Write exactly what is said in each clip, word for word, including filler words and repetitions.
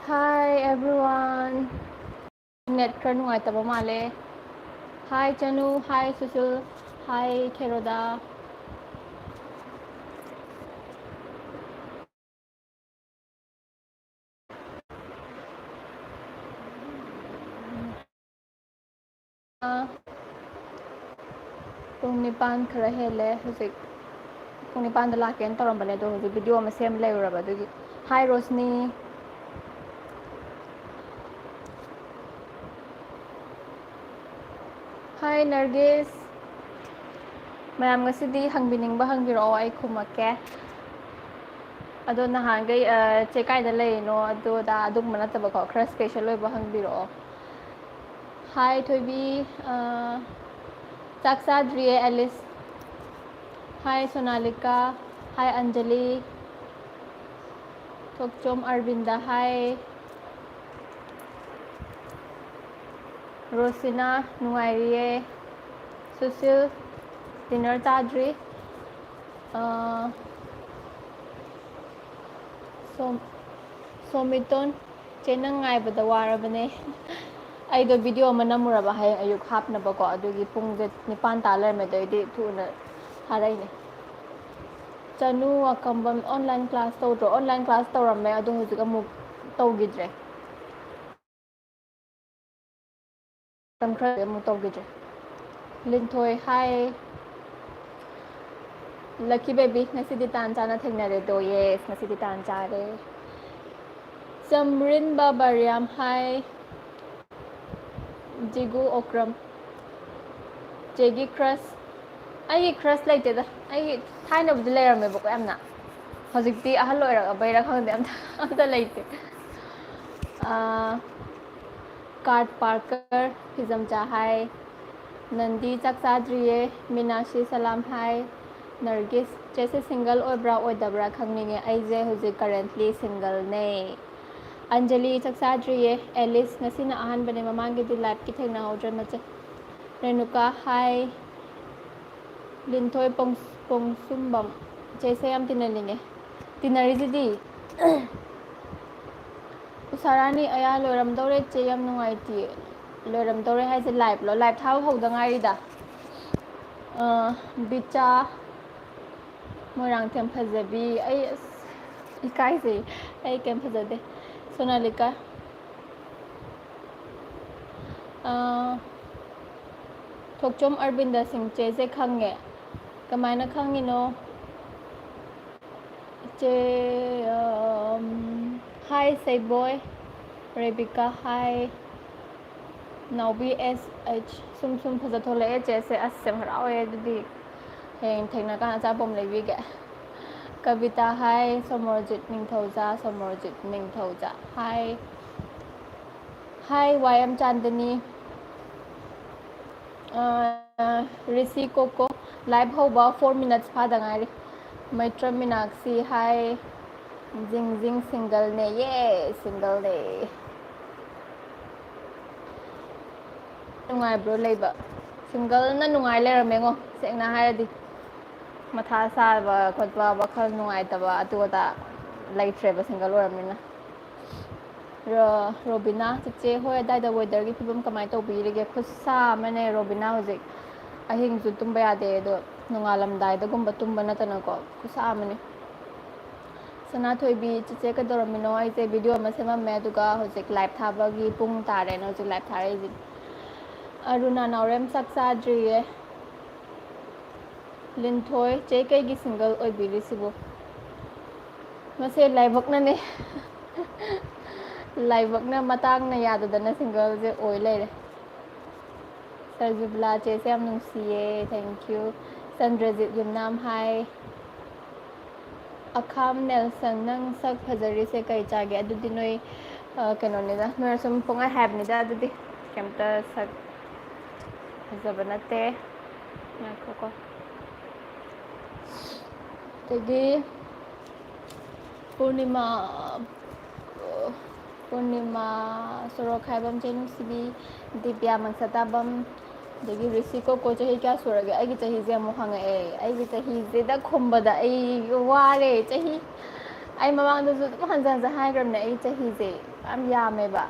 Hi everyone. Net ꯈꯔ ꯅꯨꯡꯉꯥꯏꯇꯕ ꯃꯥꯜꯂꯦ. Hi ꯆꯅꯨ, hi ꯁꯨꯁꯤꯜ, hi ꯈꯦꯔꯣꯗꯥ. ꯄꯨꯡ ꯅꯤꯄꯥꯟ ꯈꯔ ꯍꯦꯜꯂꯦ ꯍꯧꯖꯤꯛ꯫ ꯄꯨꯡ ꯅꯤꯄꯥꯟꯗ ꯂꯥꯛꯀꯦꯅ ꯇꯧꯔꯝꯕꯅꯦ, ꯑꯗꯣ ꯍꯧꯖꯤꯛ video ꯑꯃ ꯁꯦꯝ ꯂꯩꯔꯨꯔꯕ ꯑꯗꯨꯒꯤ꯫ Hi ꯔꯣꯁꯅꯤ꯫ Hi ꯅꯔꯒꯤꯁ꯫ ꯃꯌꯥꯝ ꯉꯁꯤꯗꯤ ꯍꯪꯕꯤꯅꯤꯡꯕ ꯍꯪꯕꯤꯔꯛꯑꯣ, ꯑꯩ ꯈꯨꯝꯃꯛꯀꯦ꯫ ꯑꯗꯣ ꯅꯍꯥꯟꯈꯩ, ꯑ, "ꯆꯦ ꯀꯥꯏꯗ ꯂꯩꯔꯤꯅꯣ?" ꯑꯗꯨ ꯑꯗꯥ ꯑꯗꯨꯒꯨꯝꯕ ꯅꯠꯇꯕꯀꯣ, ꯈꯔ special ꯑꯣꯏꯕ ꯍꯪꯕꯤꯔꯛꯑꯣ꯫ Hi ꯊꯣꯏꯕꯤ, ꯑ, ꯆꯥꯛ ꯆꯥꯗ꯭ꯔꯤꯌꯦ Alice. Hi Sonalika. Hi Anjali. ꯊꯣꯛꯆꯣꯝ ꯑꯔꯕꯤꯟꯗ, hi꯫ ꯔꯣꯁꯤꯅꯥ, ꯅꯨꯡꯉꯥꯏꯔꯤꯌꯦ꯫ ꯁꯨꯁꯤꯜ, dinner ꯆꯥꯗ꯭ꯔꯤ꯫ ꯑ, ꯁꯣꯝ-, ꯁꯣꯃꯤꯇꯣꯟ, ꯆꯦ ꯅꯪ ꯉꯥꯏꯕꯗ ꯋꯥꯔꯕꯅꯦ꯫ ꯑꯩꯗꯣ video ꯑꯃ ꯅꯝꯃꯨꯔꯕ ꯍꯌꯦꯡ ꯑꯌꯨꯛ ꯍꯥꯞꯅꯕꯀꯣ, ꯑꯗꯨꯒꯤ ꯄꯨꯡꯁꯦ ꯅꯤꯄꯥꯟ ꯇꯥ ꯂꯩꯔꯝꯃꯦ, ꯑꯗꯩꯗꯤ ꯊꯨꯅ ꯊꯥꯔꯛꯏꯅꯦ꯫ ꯆꯅꯨ ꯑꯀꯝꯕꯝ online class ꯇꯧꯗ꯭ꯔꯣ? Online class ꯇꯧꯔꯝꯃꯦ, ꯑꯗꯣ ꯍꯧꯖꯤꯛ ꯑꯃꯨꯛ ꯇꯧꯈꯤꯗ꯭ꯔꯦ꯫ ꯃꯇꯝ ꯈꯔꯗꯤ ꯑꯃꯨꯛ ꯇꯧꯈꯤꯗ꯭ꯔꯦ꯫ ꯂꯤꯟꯊꯣꯏ, hi꯫ Lucky baby, ꯉꯁꯤꯗꯤ ꯇꯥꯟ ꯆꯥꯅ ꯊꯦꯡꯅꯔꯦꯗꯣ꯫ Yes, ꯉꯁꯤꯗꯤ ꯇꯥꯟ ꯆꯥꯔꯦ꯫ ꯆꯝꯔꯤꯟꯕ ꯕꯔꯤꯌꯥꯝ, hi꯫ ꯖꯤꯒꯨ ꯑꯣꯀ꯭ꯔꯝ, ꯆꯦꯒꯤ crush꯫ ꯑꯩꯒꯤ crush ꯂꯩꯇꯦꯗ꯫ ꯑꯩꯒꯤ ꯊꯥꯏꯅꯕꯨꯗꯤ ꯂꯩꯔꯝꯃꯦꯕꯀꯣ ꯌꯥꯝꯅ, ꯍꯧꯖꯤꯛꯇꯤ ꯑꯍꯜ ꯑꯣꯏꯔꯛꯑꯕꯩꯔꯥ ꯈꯪꯗꯦ, ꯑꯝꯇ, ꯑꯝꯇ ꯂꯩꯇꯦ꯫ ꯑꯥ, ꯀꯥꯔꯠ ꯄꯥꯔꯀꯔ, ꯐꯤꯖꯝꯆꯥ, hi꯫ ꯅꯟꯗꯤ, ꯆꯥꯛ ꯆꯥꯗ꯭ꯔꯤꯌꯦ꯫ ꯃꯤꯅꯥꯁꯤ, ꯁꯂꯥꯝ, hi꯫ ꯅꯔꯒꯤꯁ, ꯆꯦꯁꯦ single ꯑꯣꯏꯕ꯭ꯔꯥ ꯑꯣꯏꯗꯕ꯭ꯔꯥ ꯈꯪꯅꯤꯡꯉꯦ, ꯑꯩꯁꯦ ꯍꯧꯖꯤꯛ currently single ꯅꯦ꯫ ꯑꯟꯖꯂꯤ, ꯆꯥꯛ ꯆꯥꯗ꯭ꯔꯤꯌꯦ꯫ ꯑꯦꯂꯤꯁ, ꯉꯁꯤꯅ ꯑꯍꯥꯟꯕꯅꯦ, ꯃꯃꯥꯡꯒꯤꯗꯤ live ꯀꯤ ꯊꯦꯡꯅꯍꯧꯗ꯭ꯔꯦ ꯃꯆꯦ꯫ ꯔꯦꯅꯨꯀꯥ, hi꯫ ꯂꯤꯟꯊꯣꯏ ꯄꯣꯡ-, ꯄꯣꯡꯁꯨꯝꯕꯝ, ꯆꯦꯁꯦ ꯌꯥꯝ ꯇꯤꯟꯅꯅꯤꯡꯉꯦ꯫ ꯇꯤꯟꯅꯔꯤꯁꯤꯗꯤ꯫ ꯁꯥꯔꯥꯅꯤ ꯑꯌꯥ ꯂꯣꯏꯔꯝꯗꯧꯔꯦ ꯆꯦ, ꯌꯥꯝ ꯅꯨꯡꯉꯥꯏꯇꯦ꯫ ꯂꯣꯏꯔꯝꯗꯧꯔꯦ ꯍꯥꯏꯁꯦ, ꯂꯥꯏꯞꯂꯣ? ꯂꯥꯏꯞ ꯊꯥꯕ ꯍꯧꯗ ꯉꯥꯏꯔꯤꯗ꯫ ꯑ, ꯕꯤꯆꯥ, ꯃꯣꯏꯔꯥꯡꯊꯦꯝ ꯐꯖꯕꯤ, ꯑꯩ ꯑꯁ ꯏꯀꯥꯏꯖꯩ, ꯑꯩ ꯀꯩꯝ ꯐꯖꯗꯦ꯫ ꯁꯣꯅꯥꯂꯤꯀꯥ, ꯑ, ꯊꯣꯛꯆꯣꯝ ꯑꯔꯕꯤꯟꯗ ꯁꯤꯡ ꯆꯦꯁꯦ ꯈꯪꯉꯦ꯫ ꯀꯃꯥꯏꯅ ꯈꯪꯉꯤꯅꯣ? ꯏꯆꯦ, ꯑꯝ, ꯍꯥꯏ ꯁꯩꯕꯣꯏ, ꯔꯦꯕꯤꯀꯥ ꯍꯥꯏ, ꯅꯥꯎꯕꯤ ꯑꯦꯁ ꯑꯩꯆ꯫ ꯁꯨꯝ ꯁꯨꯝ ꯐꯖ ꯊꯣꯛꯂꯛꯑꯦ ꯆꯦꯁꯦ꯫ ꯑꯁ, ꯌꯥꯝ ꯍꯔꯥꯎꯋꯦ꯫ ꯑꯗꯨꯗꯤ ꯍꯌꯦꯡ ꯊꯦꯡꯅ ꯀꯥꯟꯗ ꯑꯆꯥꯄꯣꯠ ꯑꯃ ꯂꯩꯕꯤꯒꯦ꯫ ꯀꯕꯤꯇꯥ ꯍꯥꯏ, ꯁꯣꯃꯣꯔꯖꯤꯠ ꯅꯤꯡꯊꯧꯖꯥ, ꯁꯣꯃꯣꯔꯖꯤꯠ ꯅꯤꯡꯊꯧꯖꯥ ꯍꯥꯏ꯫ ꯍꯥꯏ, ꯋꯥꯏ ꯑꯦꯝ ꯆꯥꯟꯗꯅꯤ꯫ ꯑ, ꯔꯤꯁꯤ ꯀꯣꯀꯣ, ꯂꯥꯏꯚ ꯍꯧꯕ four minutes ꯐꯥꯗ ꯉꯥꯏꯔꯤ꯫ ꯃꯩꯇ꯭ꯔ ꯃꯤꯅꯥꯛꯁꯤ ꯍꯥꯏ, ꯖꯤꯡ ꯖꯤꯡ ꯁꯤꯡꯒꯜꯅꯦ, ꯌꯦ, ꯁꯤꯡꯒꯜꯅꯦ꯫ ꯅꯨꯡꯉꯥꯏꯕ꯭ꯔꯣ ꯂꯩꯕ? ꯁꯤꯡꯒꯜꯅ ꯅꯨꯡꯉꯥꯏ ꯂꯩꯔꯝꯃꯦꯉꯣ, ꯁꯦꯡꯅ ꯍꯥꯏꯔꯗꯤ꯫ ꯃꯊꯥ ꯁꯥꯕ ꯈꯣꯠꯄ, ꯋꯥꯈꯜ ꯅꯨꯡꯉꯥꯏꯇꯕ ꯑꯗꯨ ꯑꯗꯥ ꯂꯩꯇ꯭ꯔꯦꯕ ꯁꯤꯡꯒꯜ ꯑꯣꯏꯔꯝꯅꯤꯅ꯫ ꯔꯣ-, ꯔꯣꯕꯤꯅꯥ, ꯆꯤꯆꯦ ꯍꯣꯏ ꯑꯗꯥꯏꯗ ꯋꯦꯗꯔꯒꯤ ꯐꯤꯕꯝ ꯀꯃꯥꯏꯅ ꯇꯧꯕꯤꯔꯤꯒꯦ? ꯈꯨꯠꯁꯥ ꯑꯃꯅꯦ ꯔꯣꯕꯤꯅꯥ ꯍꯧꯖꯤꯛ꯫ ꯑꯍꯤꯡꯁꯨ ꯇꯨꯝꯕ ꯌꯥꯗꯦ, ꯑꯗꯣ ꯅꯣꯡꯉꯥꯜꯂꯝꯗꯥꯏꯗꯒꯨꯝꯕ ꯇꯨꯝꯕ ꯅꯠꯇꯅꯀꯣ, ꯈꯨꯠꯁꯥ ꯑꯃꯅꯦ꯫ ꯁꯅꯥꯊꯣꯏꯕꯤ, ꯆꯤꯆꯦ ꯀꯩꯗꯧꯔꯝꯃꯤꯅꯣ? ꯑꯩꯁꯦ ꯚꯤꯗꯤꯑꯣ ꯑꯃ ꯁꯦꯝꯃꯝꯃꯦ, ꯑꯗꯨꯒ ꯍꯧꯖꯤꯛ ꯂꯥꯏꯚ ꯊꯥꯕꯒꯤ ꯄꯨꯡ ꯇꯥꯔꯦꯅ ꯍꯧꯖꯤꯛ ꯂꯥꯏꯚ ꯊꯥꯔꯛꯏꯁꯤꯅꯤ꯫ ꯑꯔꯨꯅꯥ ꯅꯥꯎꯔꯦꯝ ꯆꯥꯛ ꯆꯥꯗ꯭ꯔꯤꯌꯦ꯫ ꯂꯤꯟꯊꯣꯏ, ꯆꯦ ꯀꯩꯒꯤ ꯁꯤꯡꯒꯜ ꯑꯣꯏꯕꯤꯔꯤꯁꯤꯕꯨ? ꯃꯁꯦ ꯂꯥꯏꯕꯛꯅꯅꯦ꯫ ꯂꯥꯏꯕꯛꯅ ꯃꯇꯥꯡꯅ ꯌꯥꯗꯗꯅ ꯁꯤꯡꯒꯜꯁꯦ ꯑꯣꯏ ꯂꯩꯔꯦ꯫ ꯁꯔꯖꯨꯕꯂꯥ, ꯆꯦꯁꯦ ꯌꯥꯝ ꯅꯨꯡꯁꯤꯌꯦ, thank you꯫ ꯆꯟꯗ꯭ꯔꯖꯤꯠ ꯌꯨꯝꯅꯥꯝ ꯍꯥꯏ꯫ ꯑꯈꯥꯝ ꯅꯦꯜꯁꯟ, ꯅꯪ ꯁꯛ ꯐꯖꯔꯤꯁꯦ ꯀꯩ ꯆꯥꯒꯦ? ꯑꯗꯨꯗꯤ ꯅꯣꯏ, ꯑ, ꯀꯩꯅꯣꯅꯤꯗ, ꯅꯣꯏꯅ ꯁꯨꯝ ꯄꯨꯡꯍꯥꯏ ꯍꯥꯏꯕꯅꯤꯗ, ꯑꯗꯨꯗꯤ ꯀꯩꯝꯇ ꯁꯛ ꯐꯖꯕ ꯅꯠꯇꯦ꯫ ꯉꯥꯏꯈꯣꯀꯣ꯫ ꯑꯗꯒꯤ ꯄꯨꯔꯅꯤꯃꯥ, ꯄꯨꯔꯅꯤꯃꯥ ꯁꯣꯔꯣꯛꯈꯥꯏꯕꯝ, ꯆꯦ ꯅꯨꯡꯁꯤꯕꯤ, ꯗꯤꯕ꯭ꯌꯥ ꯃꯪꯁꯇꯥꯕꯝ, ꯑꯗꯒꯤ ꯔꯤꯁꯤ ꯀꯣꯀꯣ, ꯆꯍꯤ ꯀꯌꯥ ꯁꯨꯔꯒꯦ? ꯑꯩꯒꯤ ꯆꯍꯤꯁꯦ ꯑꯃꯨꯛ ꯍꯪꯉꯛꯑꯦ꯫ ꯑꯩꯒꯤ ꯆꯍꯤꯁꯤꯗ ꯈꯨꯝꯕꯗ ꯑꯩ ꯋꯥꯔꯦ꯫ ꯆꯍꯤ, ꯑꯩ ꯃꯃꯥꯡꯗꯁꯨ ꯑꯗꯨꯝ ꯍꯟꯖꯟ ꯍꯟꯖꯟ ꯍꯥꯏꯈ꯭ꯔꯕꯅꯦ, ꯑꯩ ꯆꯍꯤꯁꯦ ꯌꯥꯝ ꯌꯥꯝꯃꯦꯕ꯫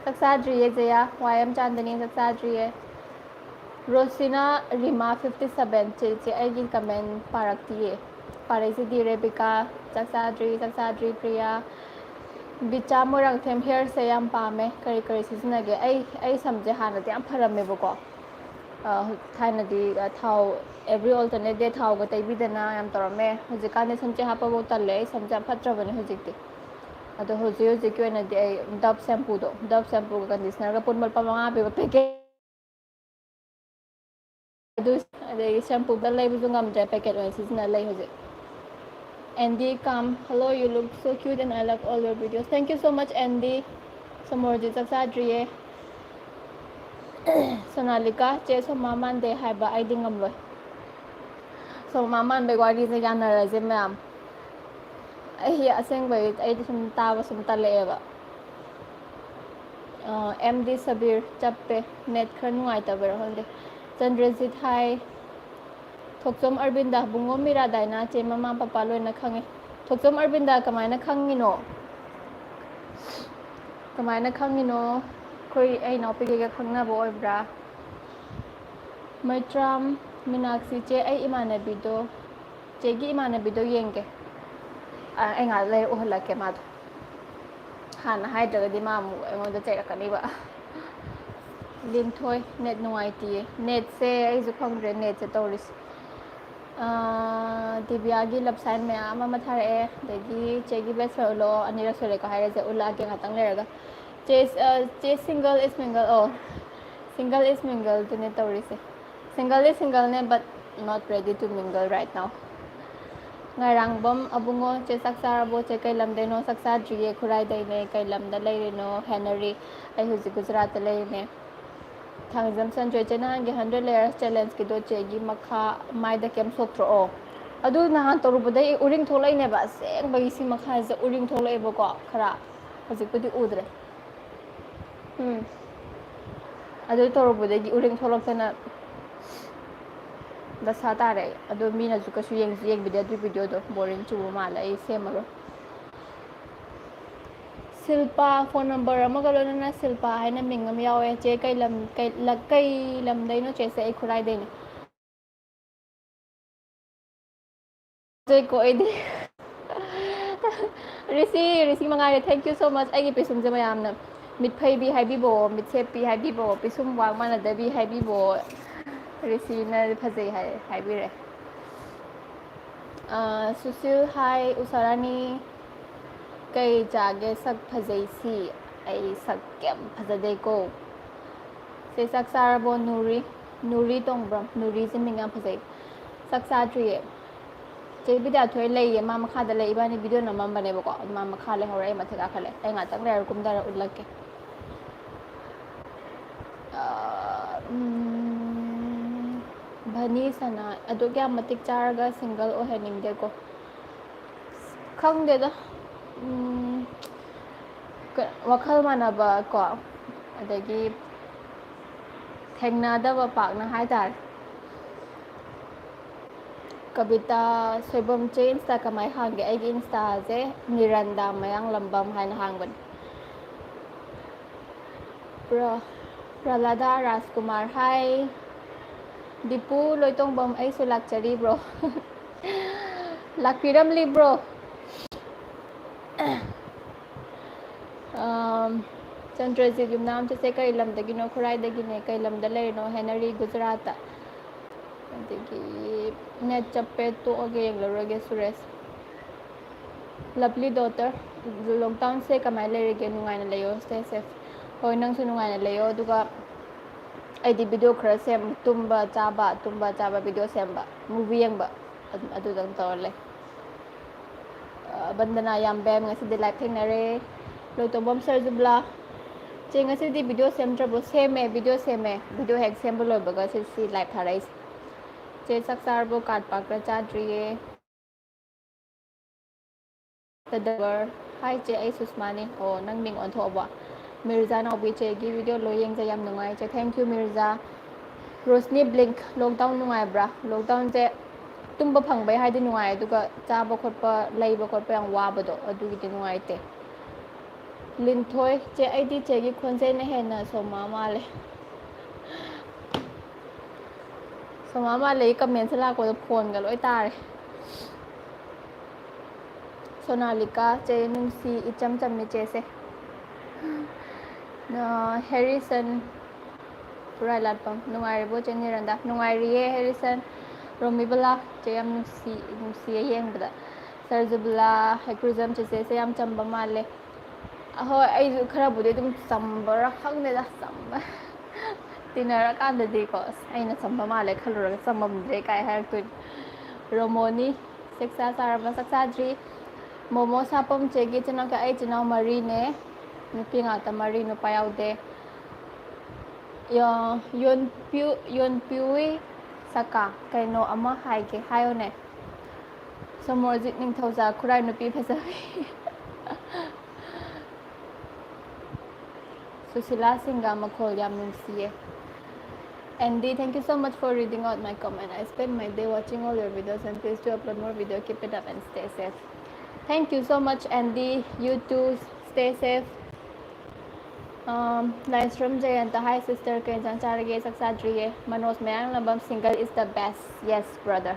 ꯆꯥꯛ ꯆꯥꯗ꯭ꯔꯤꯌꯦ ꯖꯌꯥ, ꯋꯥꯏ ꯑꯦꯝ ꯆꯥꯟꯗꯅꯤ, ꯆꯥꯛ ꯆꯥꯗ꯭ꯔꯤꯌꯦ꯫ ꯔꯣꯁꯤꯅꯥ ꯔꯤꯃꯥ fifty seven, ꯆꯦ, ꯆꯦ, ꯑꯩꯒꯤ ꯀꯃꯦꯟ ꯄꯥꯔꯛꯇꯤꯌꯦ꯫ ꯄꯥꯔꯛꯏꯁꯤꯗꯤ ꯔꯦꯕꯤꯀꯥ, ꯆꯥꯛ ꯆꯥꯗ꯭ꯔꯤ, ꯆꯥꯛ ꯆꯥꯗ꯭ꯔꯤ, ꯄ꯭ꯔꯤꯌꯥ꯫ ꯕꯤꯆꯥ ꯃꯣꯏꯔꯥꯡꯊꯦꯝ, ꯍꯤꯌꯔꯁꯦ ꯌꯥꯝ ꯄꯥꯝꯃꯦ, ꯀꯔꯤ ꯀꯔꯤ ꯁꯤꯖꯤꯟꯅꯒꯦ? ꯑꯩ, ꯑꯩ ꯁꯝꯁꯦ ꯍꯥꯟꯅꯗꯤ ꯌꯥꯝ ꯐꯔꯝꯃꯦꯕꯀꯣ꯫ ꯑ, ꯊꯥꯏꯅꯗꯤ, ꯑ, ꯊꯥꯎ, every alternate day ꯊꯥꯎꯒ ꯇꯩꯕꯤꯗꯅ ꯌꯥꯝ ꯇꯧꯔꯝꯃꯦ꯫ ꯍꯧꯖꯤꯛꯀꯥꯟꯗꯤ ꯁꯝꯆꯦꯠ ꯍꯥꯞꯄꯐꯧ ꯇꯜꯂꯦ, ꯑꯩ ꯁꯝꯁꯦ ꯌꯥꯝ ꯐꯠꯇ꯭ꯔꯕꯅꯦ ꯍꯧꯖꯤꯛꯇꯤ꯫ ꯑꯗꯣ ꯍꯧꯖꯤꯛ ꯍꯧꯖꯤꯛꯀꯤ ꯑꯣꯏꯅꯗꯤ ꯑꯩ Dove shampooꯗꯣ, Dove shampooꯒ conditionerꯒ ꯄꯨꯟꯕ ꯂꯨꯄꯥ ꯃꯉꯥ ꯄꯤꯕ packet, ꯑꯗꯨ, ꯑꯗꯒꯤ shampooꯗ ꯂꯩꯕꯁꯨ ꯉꯝꯗ꯭ꯔꯦ, packet ꯑꯣꯏꯅ ꯁꯤꯖꯤꯟꯅ ꯂꯩ ꯍꯧꯖꯤꯛ꯫ Andy Kam, hello, you look so cute and I love all your videos. Thank you so much, Andy. Somorjit ꯆꯥꯛ ꯆꯥꯗ꯭ꯔꯤꯌꯦ꯫ ꯁꯣꯅꯥꯂꯤꯀꯥ, ꯆꯦ ꯁꯣꯃꯥ ꯃꯥꯟꯗꯦ ꯍꯥꯏꯕ ꯑꯩꯗꯤ ꯉꯝꯂꯣꯏ꯫ ꯁꯣꯃꯥ ꯃꯥꯟꯕꯩ ꯋꯥꯔꯤꯁꯦ ꯌꯥꯅꯔꯁꯦ ꯃꯌꯥꯝ꯫ ꯑꯩ ꯑꯁꯦꯡꯕꯩ ꯑꯩꯗꯤ ꯁꯨꯝ ꯇꯥꯕ ꯁꯨꯝ ꯇꯜꯂꯛꯑꯦꯕ꯫ ꯑ, ꯑꯦꯝ ꯗꯤ ꯁꯕꯤꯔ, ꯆꯞꯄꯦ, net ꯈꯔ ꯅꯨꯡꯉꯥꯏꯇꯕꯩꯔꯥ ꯈꯪꯗꯦ꯫ ꯆꯟꯗ꯭ꯔꯖꯤꯠ, ꯍꯥꯏ꯫ ꯊꯣꯛꯆꯣꯝ ꯑꯔꯕꯤꯟꯗ, ꯕꯨꯡꯉꯣ ꯃꯤꯔꯥꯗꯥꯏꯅ, ꯆꯦ ꯃꯃꯥ ꯄꯄꯥ ꯂꯣꯏꯅ ꯈꯪꯉꯦ꯫ ꯊꯣꯛꯆꯣꯝ ꯑꯔꯕꯤꯟꯗ ꯀꯃꯥꯏꯅ ꯈꯪꯉꯤꯅꯣ? ꯀꯃꯥꯏꯅ ꯈꯪꯉꯤꯅꯣ? ꯑꯩꯈꯣꯏ, ꯑꯩ ꯏꯅꯥꯎꯄꯤꯈꯩꯒ ꯈꯪꯅꯕ ꯑꯣꯏꯕ꯭ꯔꯥ? ꯃꯩꯇ꯭ꯔꯥꯝ ꯃꯤꯅꯥꯛꯁꯤ, ꯆꯦ, ꯑꯩ ꯏꯃꯥꯟꯅꯕꯤꯗꯣ, ꯆꯦꯒꯤ ꯏꯃꯥꯟꯅꯕꯤꯗꯣ ꯌꯦꯡꯒꯦ꯫ ꯑ, ꯑꯩ ꯉꯥꯏꯍꯥꯛ ꯂꯩꯔ ꯎꯍꯜꯂꯛꯀꯦ ꯃꯥꯗꯣ꯫ ꯍꯥꯟꯅ ꯍꯥꯏꯗ꯭ꯔꯒꯗꯤ ꯃꯥ ꯑꯃꯨꯛ ꯑꯩꯉꯣꯟꯗ ꯆꯩꯔꯛꯀꯅꯤꯕ꯫ ꯂꯤꯟꯊꯣꯏ, net ꯅꯨꯡꯉꯥꯏꯇꯤꯌꯦ꯫ Netꯁꯦ ꯑꯩꯁꯨ ꯈꯪꯗ꯭ꯔꯦ, netꯁꯦ ꯇꯧꯔꯤꯁꯦ꯫ ꯑ, ꯗꯤꯕꯤꯌꯥꯒꯤ love sign ꯃꯌꯥꯝ ꯑꯃ ꯊꯥꯔꯛꯑꯦ, ꯑꯗꯒꯤ ꯆꯦꯒꯤ best friend ꯎꯠꯂꯛꯑꯣ, ꯑꯅꯤꯔꯛ ꯁꯨꯔꯦꯀꯣ ꯍꯥꯏꯔꯤꯁꯦ, ꯎꯠꯂꯛꯑꯒꯦ ꯉꯥꯛꯇꯪ ꯂꯩꯔꯒ꯫ ꯆꯦ, ꯑ, ꯆꯦ single is mingle, ꯑꯣ, single is mingleꯗꯨꯅꯦ ꯇꯧꯔꯤꯁꯦ꯫ Single is singleꯅꯦ, but not ready to mingle right now. ꯉꯥꯏꯔꯥꯡꯕꯝ ꯑꯕꯨꯡꯉꯣ, ꯆꯦ ꯆꯥꯛ ꯆꯥꯔꯕꯣ? ꯆꯦ ꯀꯩ ꯂꯝꯗꯩꯅꯣ? ꯆꯥꯛ ꯆꯥꯗ꯭ꯔꯤꯌꯦ, ꯈꯨꯔꯥꯏꯗꯩꯅꯦ꯫ ꯀꯩ ꯂꯝꯗ ꯂꯩꯔꯤꯅꯣ? ꯍꯦꯅꯔꯤ, ꯑꯩ ꯍꯧꯖꯤꯛ ꯒꯨꯖꯔꯥꯠꯇ ꯂꯩꯔꯤꯅꯦ꯫ ꯊꯥꯡꯖꯝ ꯁꯟꯖꯣꯏ, ꯆꯦ ꯅꯍꯥꯟꯒꯤ hundred layers challengeꯀꯤꯗꯣ ꯆꯦꯒꯤ ꯃꯈꯥ ꯃꯥꯏꯗ ꯀꯩꯝ ꯁꯣꯛꯇ꯭ꯔꯣ? ꯑꯣ, ꯑꯗꯨ ꯅꯍꯥꯟ ꯇꯧꯔꯨꯕꯗꯩ ꯎꯔꯤꯡ ꯊꯣꯛꯂꯛꯏꯅꯦꯕ, ꯑꯁꯦꯡꯕꯒꯤ ꯁꯤ ꯃꯈꯥꯁꯦ ꯎꯔꯤꯡ ꯊꯣꯛꯂꯛꯑꯦꯕꯀꯣ ꯈꯔ꯫ ꯍꯧꯖꯤꯛꯄꯨꯗꯤ ꯎꯗ꯭ꯔꯦ꯫ ꯎꯝ꯫ ꯑꯗꯨ ꯇꯧꯔꯨꯕꯗꯒꯤ ꯎꯔꯤꯡ ꯊꯣꯛꯂꯛꯇꯅ ꯗꯁꯥ ꯇꯥꯔꯦ ꯑꯩ꯫ ꯑꯗꯣ ꯃꯤꯅꯁꯨ ꯀꯩꯁꯨ ꯌꯦꯡꯁꯨ ꯌꯦꯡꯕꯤꯗꯦ ꯑꯗꯨꯏ ꯚꯤꯗꯤꯑꯣꯗꯣ, ꯕꯣꯔꯤꯡ ꯆꯨꯕ ꯃꯥꯜꯂꯦ, ꯑꯩ ꯁꯦꯝꯃꯔꯣꯏ꯫ ꯁꯤꯜꯄꯥ, ꯐꯣꯟ ꯅꯝꯕꯔ ꯑꯃꯒ ꯂꯣꯏꯅꯅ ꯁꯤꯜꯄꯥ ꯍꯥꯏꯅ ꯃꯤꯡ ꯑꯃ ꯌꯥꯎꯋꯦ꯫ ꯆꯦ ꯀꯩ ꯂꯝ, ꯀꯩ, ꯂ-, ꯀꯩ ꯂꯝꯗꯩꯅꯣ ꯆꯦꯁꯦ? ꯑꯩ ꯈꯨꯔꯥꯏꯗꯩꯅꯦ꯫ ꯆꯦꯀꯣ ꯑꯩꯗꯤ꯫ ꯔꯤꯁꯤ, ꯔꯤꯁꯤ ꯃꯉꯥꯏꯔꯦ꯫ Thank you so much꯫ ꯑꯩꯒꯤ ꯄꯤꯁꯨꯝꯁꯦ ꯃꯌꯥꯝꯅ ꯃꯤꯠ ꯐꯩꯕꯤ ꯍꯥꯏꯕꯤꯕꯣ, ꯃꯤꯠ ꯁꯦꯞꯄꯤ ꯍꯥꯏꯕꯤꯕꯣ, ꯄꯤꯁꯨꯝ ꯋꯥꯡ ꯃꯥꯟꯅꯗꯕꯤ ꯍꯥꯏꯕꯤꯕꯣ꯫ ꯔꯤꯁꯤꯅ ꯐꯖꯩ ꯍꯥꯏ, ꯍꯥꯏꯕꯤꯔꯦ꯫ ꯑ, ꯁꯨꯁꯤꯜ, ꯍꯥꯏ, ꯎꯁꯥꯔꯥꯅꯤ꯫ ꯀꯩ ꯆꯥꯒꯦ? ꯁꯛ ꯐꯖꯩ ꯁꯤ꯫ ꯑꯩ ꯁꯛ ꯀꯌꯥꯝ ꯐꯖꯗꯦꯀꯣ꯫ ꯁꯦ, ꯆꯥꯛ ꯆꯥꯔꯕꯣ? ꯅꯨꯔꯤ, ꯅꯨꯔꯤ ꯇꯣꯡꯕ꯭ꯔꯝ꯫ ꯅꯨꯔꯤꯁꯦ ꯃꯤꯡ ꯌꯥꯝ ꯐꯖꯩ꯫ ꯆꯥꯛ ꯆꯥꯗ꯭ꯔꯤꯌꯦ꯫ ꯆꯦ ꯕꯤꯗ꯭ꯌꯥꯊꯣꯏ ꯂꯩꯌꯦ, ꯃꯥ ꯃꯈꯥꯗ ꯂꯩ꯫ ꯏꯕꯥꯅꯤ ꯚꯤꯗꯤꯑꯣ ꯅꯝꯃꯝꯕꯅꯦꯕꯀꯣ, ꯑꯗꯨ ꯃꯥ ꯃꯈꯥ ꯂꯩꯍꯧꯔꯦ, ꯑꯩ ꯃꯊꯛ ꯀꯥꯈꯠꯂꯦ꯫ ꯑꯩ ꯉꯥꯛꯇꯪ ꯂꯩꯔ ꯀꯨꯝꯊꯔ ꯎꯠꯂꯛꯀꯦ꯫ ꯑ, ꯎꯝ, ꯚꯅꯤ ꯁꯅꯥ, ꯑꯗꯨꯛ ꯌꯥꯝ ꯃꯇꯤꯛ ꯆꯥꯔꯒ ꯁꯤꯡꯒꯜ ꯑꯣꯏꯍꯟꯅꯤꯡꯗꯦꯀꯣ꯫ ꯈꯪꯗꯦꯗ꯫ ꯎꯝ, ꯀ-, ꯋꯥꯈꯜ ꯃꯥꯟꯅꯕ ꯀꯣ, ꯑꯗꯒꯤ ꯊꯦꯡꯅꯗꯕ ꯄꯥꯛꯅ ꯍꯥꯏꯇꯥꯔꯦ꯫ ꯀꯕꯤꯇꯥ ꯁꯣꯏꯕꯝ, ꯆꯦ ꯏꯟꯁꯇꯥ ꯀꯃꯥꯏ ꯍꯥꯡꯒꯦ? ꯑꯩꯒꯤ ꯏꯟꯁꯇꯥꯁꯦ ꯅꯤꯔꯟꯗꯥ ꯃꯌꯥꯡꯂꯝꯕꯝ ꯍꯥꯏꯅ ꯍꯥꯡꯕꯅꯦ꯫ ꯄ꯭ꯔ-, ꯄ꯭ꯔꯂꯥꯗꯥ ꯔꯥꯖꯀꯨꯃꯥꯔ, ꯍꯥꯏ꯫ ꯗꯤꯄꯨ ꯂꯣꯏꯇꯣꯡꯕꯝ, ꯑꯩꯁꯨ ꯂꯥꯛꯆꯔꯤ, ꯕ꯭ꯔꯣ꯫ ꯂꯥꯛꯄꯤꯔꯝꯂꯤ, ꯕ꯭ꯔꯣ꯫ ꯑꯝ, ꯆꯟꯗ꯭ꯔꯖꯤꯠ ꯌꯨꯝꯅꯥꯝ, ꯆꯦꯆꯦ ꯀꯔꯤ ꯂꯝꯗꯒꯤꯅꯣ? ꯈꯨꯔꯥꯏꯗꯒꯤꯅꯦ꯫ ꯀꯩ ꯂꯝꯗ ꯂꯩꯔꯤꯅꯣ? ꯍꯦꯅꯔꯤ, ꯒꯨꯖꯔꯥꯠꯇ꯫ ꯑꯗꯒꯤ net ꯆꯞꯄꯦ, ꯇꯣꯛꯑꯒꯦ, ꯌꯦꯡꯂꯔꯣꯏꯒꯦ, ꯁꯨꯔꯦꯁ꯫ Lovely daughter, ꯂꯣꯛꯗꯥꯎꯟꯁꯦ ꯀꯃꯥꯏꯅ ꯂꯩꯔꯤꯒꯦ? ꯅꯨꯡꯉꯥꯏꯅ ꯂꯩꯌꯣ, stay safe꯫ ꯍꯣꯏ, ꯅꯪꯁꯨ ꯅꯨꯡꯉꯥꯏꯅ ꯂꯩꯌꯣ꯫ ꯑꯗꯨꯒ ꯑꯩꯗꯤ ꯚꯤꯗꯤꯑꯣ ꯈꯔ ꯁꯦꯝ, ꯇꯨꯝꯕ ꯆꯥꯕ, ꯇꯨꯝꯕ ꯆꯥꯕ, ꯚꯤꯗꯤꯑꯣ ꯁꯦꯝꯕ, movie ꯌꯦꯡꯕ, ꯑꯗꯨ-, ꯑꯗꯨꯗꯪ ꯇꯧꯔ ꯂꯩ꯫ ꯑ, ꯕꯟꯗꯅꯥ ꯌꯥꯝꯕꯦꯝ, ꯉꯁꯤꯗꯤ live ꯊꯦꯡꯅꯔꯦ꯫ ꯂꯣꯏꯇꯣꯡꯕꯝ ꯁꯔꯖꯨꯕꯂꯥ, ꯆꯦ, ꯉꯁꯤꯗꯤ ꯚꯤꯗꯤꯑꯣ ꯁꯦꯝꯗ꯭ꯔꯕꯣ? ꯁꯦꯝꯃꯦ, ꯚꯤꯗꯤꯑꯣ ꯁꯦꯝꯃꯦ꯫ ꯚꯤꯗꯤꯑꯣ ꯍꯦꯛ ꯁꯦꯝꯕ ꯂꯣꯏꯕꯒ ꯁꯤ, ꯁꯤ live ꯊꯥꯔꯛꯏꯁꯦ꯫ ꯆꯦ, ꯆꯥꯛ ꯆꯥꯔꯕꯣ? ꯀꯥꯔꯠ ꯄꯥꯛꯇ ꯆꯥꯗ꯭ꯔꯤꯌꯦ꯫ ꯇꯗꯕꯔ, ꯍꯥꯏ ꯆꯦ, ꯑꯩ ꯁꯨꯁꯃꯥꯅꯤ꯫ ꯑꯣ, ꯅꯪ ꯃꯤꯡ ꯑꯣꯟꯊꯣꯛꯑꯕꯣ? ꯃꯤꯔꯖꯥ ꯅꯥꯎꯕꯤ, ꯆꯦꯒꯤ ꯚꯤꯗꯤꯑꯣ ꯂꯣꯏ ꯌꯦꯡꯖꯩ, ꯌꯥꯝ ꯅꯨꯡꯉꯥꯏ ꯆꯦ꯫ Thank you Mirza. Roshni ꯕ꯭ꯂꯤꯡꯛ, lockdown ꯅꯨꯡꯉꯥꯏꯕ꯭ꯔꯥ? ꯂꯣꯛꯗꯥꯎꯟꯁꯦ ꯇꯨꯝꯕ ꯐꯪꯕꯩ ꯍꯥꯏꯗꯤ ꯅꯨꯡꯉꯥꯏ, ꯑꯗꯨꯒ ꯆꯥꯕ ꯈꯣꯠꯄ, ꯂꯩꯕ ꯈꯣꯠꯄ ꯌꯥꯝ ꯋꯥꯕꯗꯣ, ꯑꯗꯨꯒꯤꯗꯤ ꯅꯨꯡꯉꯥꯏꯇꯦ꯫ ꯂꯤꯟꯊꯣꯏ, ꯆꯦ, ꯑꯩꯗꯤ ꯆꯦꯒꯤ ꯈꯣꯟꯖꯦꯜꯅ ꯍꯦꯟꯅ ꯁꯣꯃꯥ ꯃꯥꯜꯂꯦ꯫ ꯁꯣꯃꯥ ꯃꯥꯜꯂꯦ, ꯀꯃꯦꯟꯁꯦ ꯂꯥꯛꯄꯗ ꯐꯣꯟꯒ ꯂꯣꯏ ꯇꯥꯔꯦ꯫ ꯁꯣꯅꯥꯂꯤꯀꯥ, ꯆꯦ ꯅꯨꯡꯁꯤ, ꯏꯆꯝ ꯆꯝꯃꯤ ꯆꯦꯁꯦ꯫ ꯑ, ꯍꯦꯔꯤꯁꯟ, ꯈꯨꯔꯥꯏ ꯂꯥꯠꯄꯝ, ꯅꯨꯡꯉꯥꯏꯔꯤꯕꯣ ꯆꯦ ꯅꯤꯔꯟꯗꯥ? ꯅꯨꯡꯉꯥꯏꯔꯤꯌꯦ ꯍꯦꯔꯤꯁꯟ꯫ ꯔꯣꯃꯤꯕꯂꯥ, ꯆꯦ ꯌꯥꯝ ꯅꯨꯡꯁꯤ, ꯅꯨꯡꯁꯤꯌꯦ ꯌꯦꯡꯕꯗ꯫ ꯁꯔꯖꯨꯕꯂꯥ, ꯍꯩꯀ꯭ꯔꯨꯖꯝ ꯆꯦꯆꯦꯁꯦ ꯌꯥꯝ ꯆꯝꯕ ꯃꯥꯜꯂꯦ꯫ ꯑꯍꯣꯏ, ꯑꯩꯁꯨ ꯈꯔꯕꯨꯗꯤ ꯑꯗꯨꯝ ꯆꯝꯕꯔꯥ ꯈꯪꯗꯦꯗ, ꯆꯝꯕ꯫ ꯇꯤꯟꯅꯔꯀꯥꯟꯗꯗꯤꯀꯣ, "ꯑꯁ, ꯑꯩꯅ ꯆꯝꯕ ꯃꯥꯜꯂꯦ ꯈꯜꯂꯨꯔꯒ ꯆꯝꯃꯝꯗ꯭ꯔꯦ" ꯀꯥꯏ ꯍꯥꯏꯔꯛꯇꯣꯏꯅꯤ꯫ ꯔꯣꯃꯣꯅꯤ, ꯆꯥꯛ ꯆꯥ ꯆꯥꯔꯕ? ꯆꯥꯛ ꯆꯥꯗ꯭ꯔꯤ꯫ ꯃꯣꯃꯣ ꯁꯥꯄꯝ ꯆꯦꯒꯤ ꯏꯆꯤꯟ ꯏꯅꯥꯎ ꯀꯌꯥ? ꯑꯩ ꯏꯆꯤꯟ ꯏꯅꯥꯎ ꯃꯔꯤꯅꯦ, ꯅꯨꯄꯤ ꯉꯥꯛꯇ ꯃꯔꯤ, ꯅꯨꯄꯥ ꯌꯥꯎꯗꯦ꯫ ꯌꯣ-, ꯌꯣꯟꯄꯤꯌꯨ-, ꯌꯣꯟꯄꯤꯌꯨꯏ ꯁꯀꯥ, ꯀꯩꯅꯣ ꯑꯃ ꯍꯥꯏꯒꯦ, ꯍꯥꯏꯌꯣꯅꯦ꯫ ꯁꯣꯃꯣꯔꯖꯤꯠ ꯅꯤꯡꯊꯧꯖꯥ, ꯈꯨꯔꯥꯏ ꯅꯨꯄꯤ ꯐꯖꯕꯤ꯫ ꯁꯨꯁꯤꯂꯥ ꯁꯤꯡꯒ, ꯃꯈꯣꯜ ꯌꯥꯝ ꯅꯨꯡꯁꯤꯌꯦ꯫ Andy, thank you so much for reading out my comment. I spend my day watching all your videos and please do upload more video. Keep it up and stay safe. Thank you so much, Andy. You too. Stay safe. Um, Lainstrom Jayanta, hi sister, ꯀꯩ ꯌꯦꯟꯁꯥꯡ ꯆꯥꯔꯒꯦ? ꯆꯥꯛ ꯆꯥꯗ꯭ꯔꯤꯌꯦ꯫ ꯃꯅꯣꯖ ꯃꯌꯥꯡꯂꯝꯕꯝ, single is the best. Yes, brother.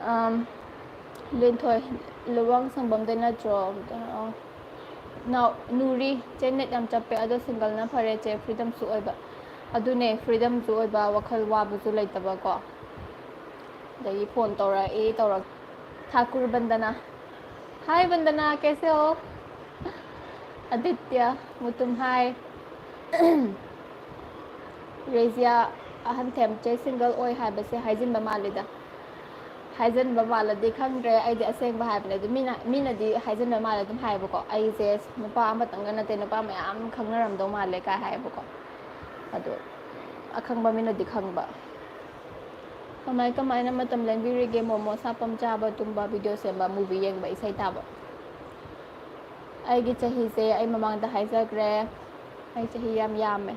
Um, ꯂꯤꯟꯊꯣꯏ, ꯂꯨꯋꯥꯡ ꯁꯪꯕꯝꯗꯩ ꯅꯠꯇ꯭ꯔꯣ? ꯑ, ꯅꯥꯎ-, ꯅꯨꯔꯤ, ꯆꯦ net ꯌꯥꯝ ꯆꯞꯄꯦ, ꯑꯗꯣ ꯁꯤꯡꯒꯜꯅ ꯐꯔꯦ ꯆꯦ, ꯐ꯭ꯔꯤꯗꯝꯁꯨ ꯑꯣꯏꯕ꯫ ꯑꯗꯨꯅꯦ, ꯐ꯭ꯔꯤꯗꯝꯁꯨ ꯑꯣꯏꯕ, ꯋꯥꯈꯜ ꯋꯥꯕꯁꯨ ꯂꯩꯇꯕꯀꯣ꯫ ꯑꯗꯒꯤ ꯐꯣꯟ ꯇꯧꯔꯛꯏ, ꯇꯧꯔꯛ-, ꯊꯥꯀꯨꯔ ꯕꯟꯗꯅꯥ꯫ Hi ꯕꯟꯗꯅꯥ, ꯀꯦꯁꯦ ꯍꯣ? ꯑꯗꯤꯇ꯭ꯌ, ꯃꯨꯇꯨꯝ, hi꯫ ꯔꯦꯖꯤꯌꯥ, ꯑꯍꯟꯊꯦꯝ, ꯆꯦ ꯁꯤꯡꯒꯜ ꯑꯣꯏ ꯍꯥꯏꯕꯁꯦ ꯍꯥꯏꯖꯤꯟꯕ ꯃꯥꯜꯂꯤꯗ꯫ ꯍꯥꯏꯖꯤꯟꯕ ꯃꯥꯜꯂꯗꯤ ꯈꯪꯗ꯭ꯔꯦ, ꯑꯩꯗꯤ ꯑꯁꯦꯡꯕ ꯍꯥꯏꯕꯅꯦ꯫ ꯑꯗꯨ ꯃꯤꯅ, ꯃꯤꯅꯗꯤ ꯍꯥꯏꯖꯤꯟꯕ ꯃꯥꯜꯂꯦ ꯑꯗꯨꯝ ꯍꯥꯏꯌꯦꯕꯀꯣ꯫ ꯑꯩꯁꯦ ꯅꯨꯄꯥ ꯑꯃꯇꯪꯒ ꯅꯠꯇꯦ, ꯅꯨꯄꯥ ꯃꯌꯥꯝ ꯈꯪꯅꯔꯝꯗꯧ ꯃꯥꯜꯂꯦ ꯀꯥꯏ ꯍꯥꯏꯌꯦꯕꯀꯣ꯫ ꯑꯗꯣ ꯑꯈꯪꯕ ꯃꯤꯅꯗꯤ ꯈꯪꯕ꯫ ꯀꯃꯥꯏ ꯀꯃꯥꯏꯅ ꯃꯇꯝ ꯂꯦꯟꯕꯤꯔꯤꯒꯦ? ꯃꯣꯃꯣ ꯁꯥꯄꯝ ꯆꯥꯕ, ꯇꯨꯝꯕ, video ꯁꯦꯝꯕ, movie ꯌꯦꯡꯕ, ꯏꯁꯩ ꯇꯥꯕ꯫ ꯑꯩꯒꯤ ꯆꯍꯤꯁꯦ ꯑꯩ ꯃꯃꯥꯡꯗ ꯍꯥꯏꯖꯈ꯭ꯔꯦ, ꯑꯩ ꯆꯍꯤ ꯌꯥꯝ ꯌꯥꯝꯃꯦ꯫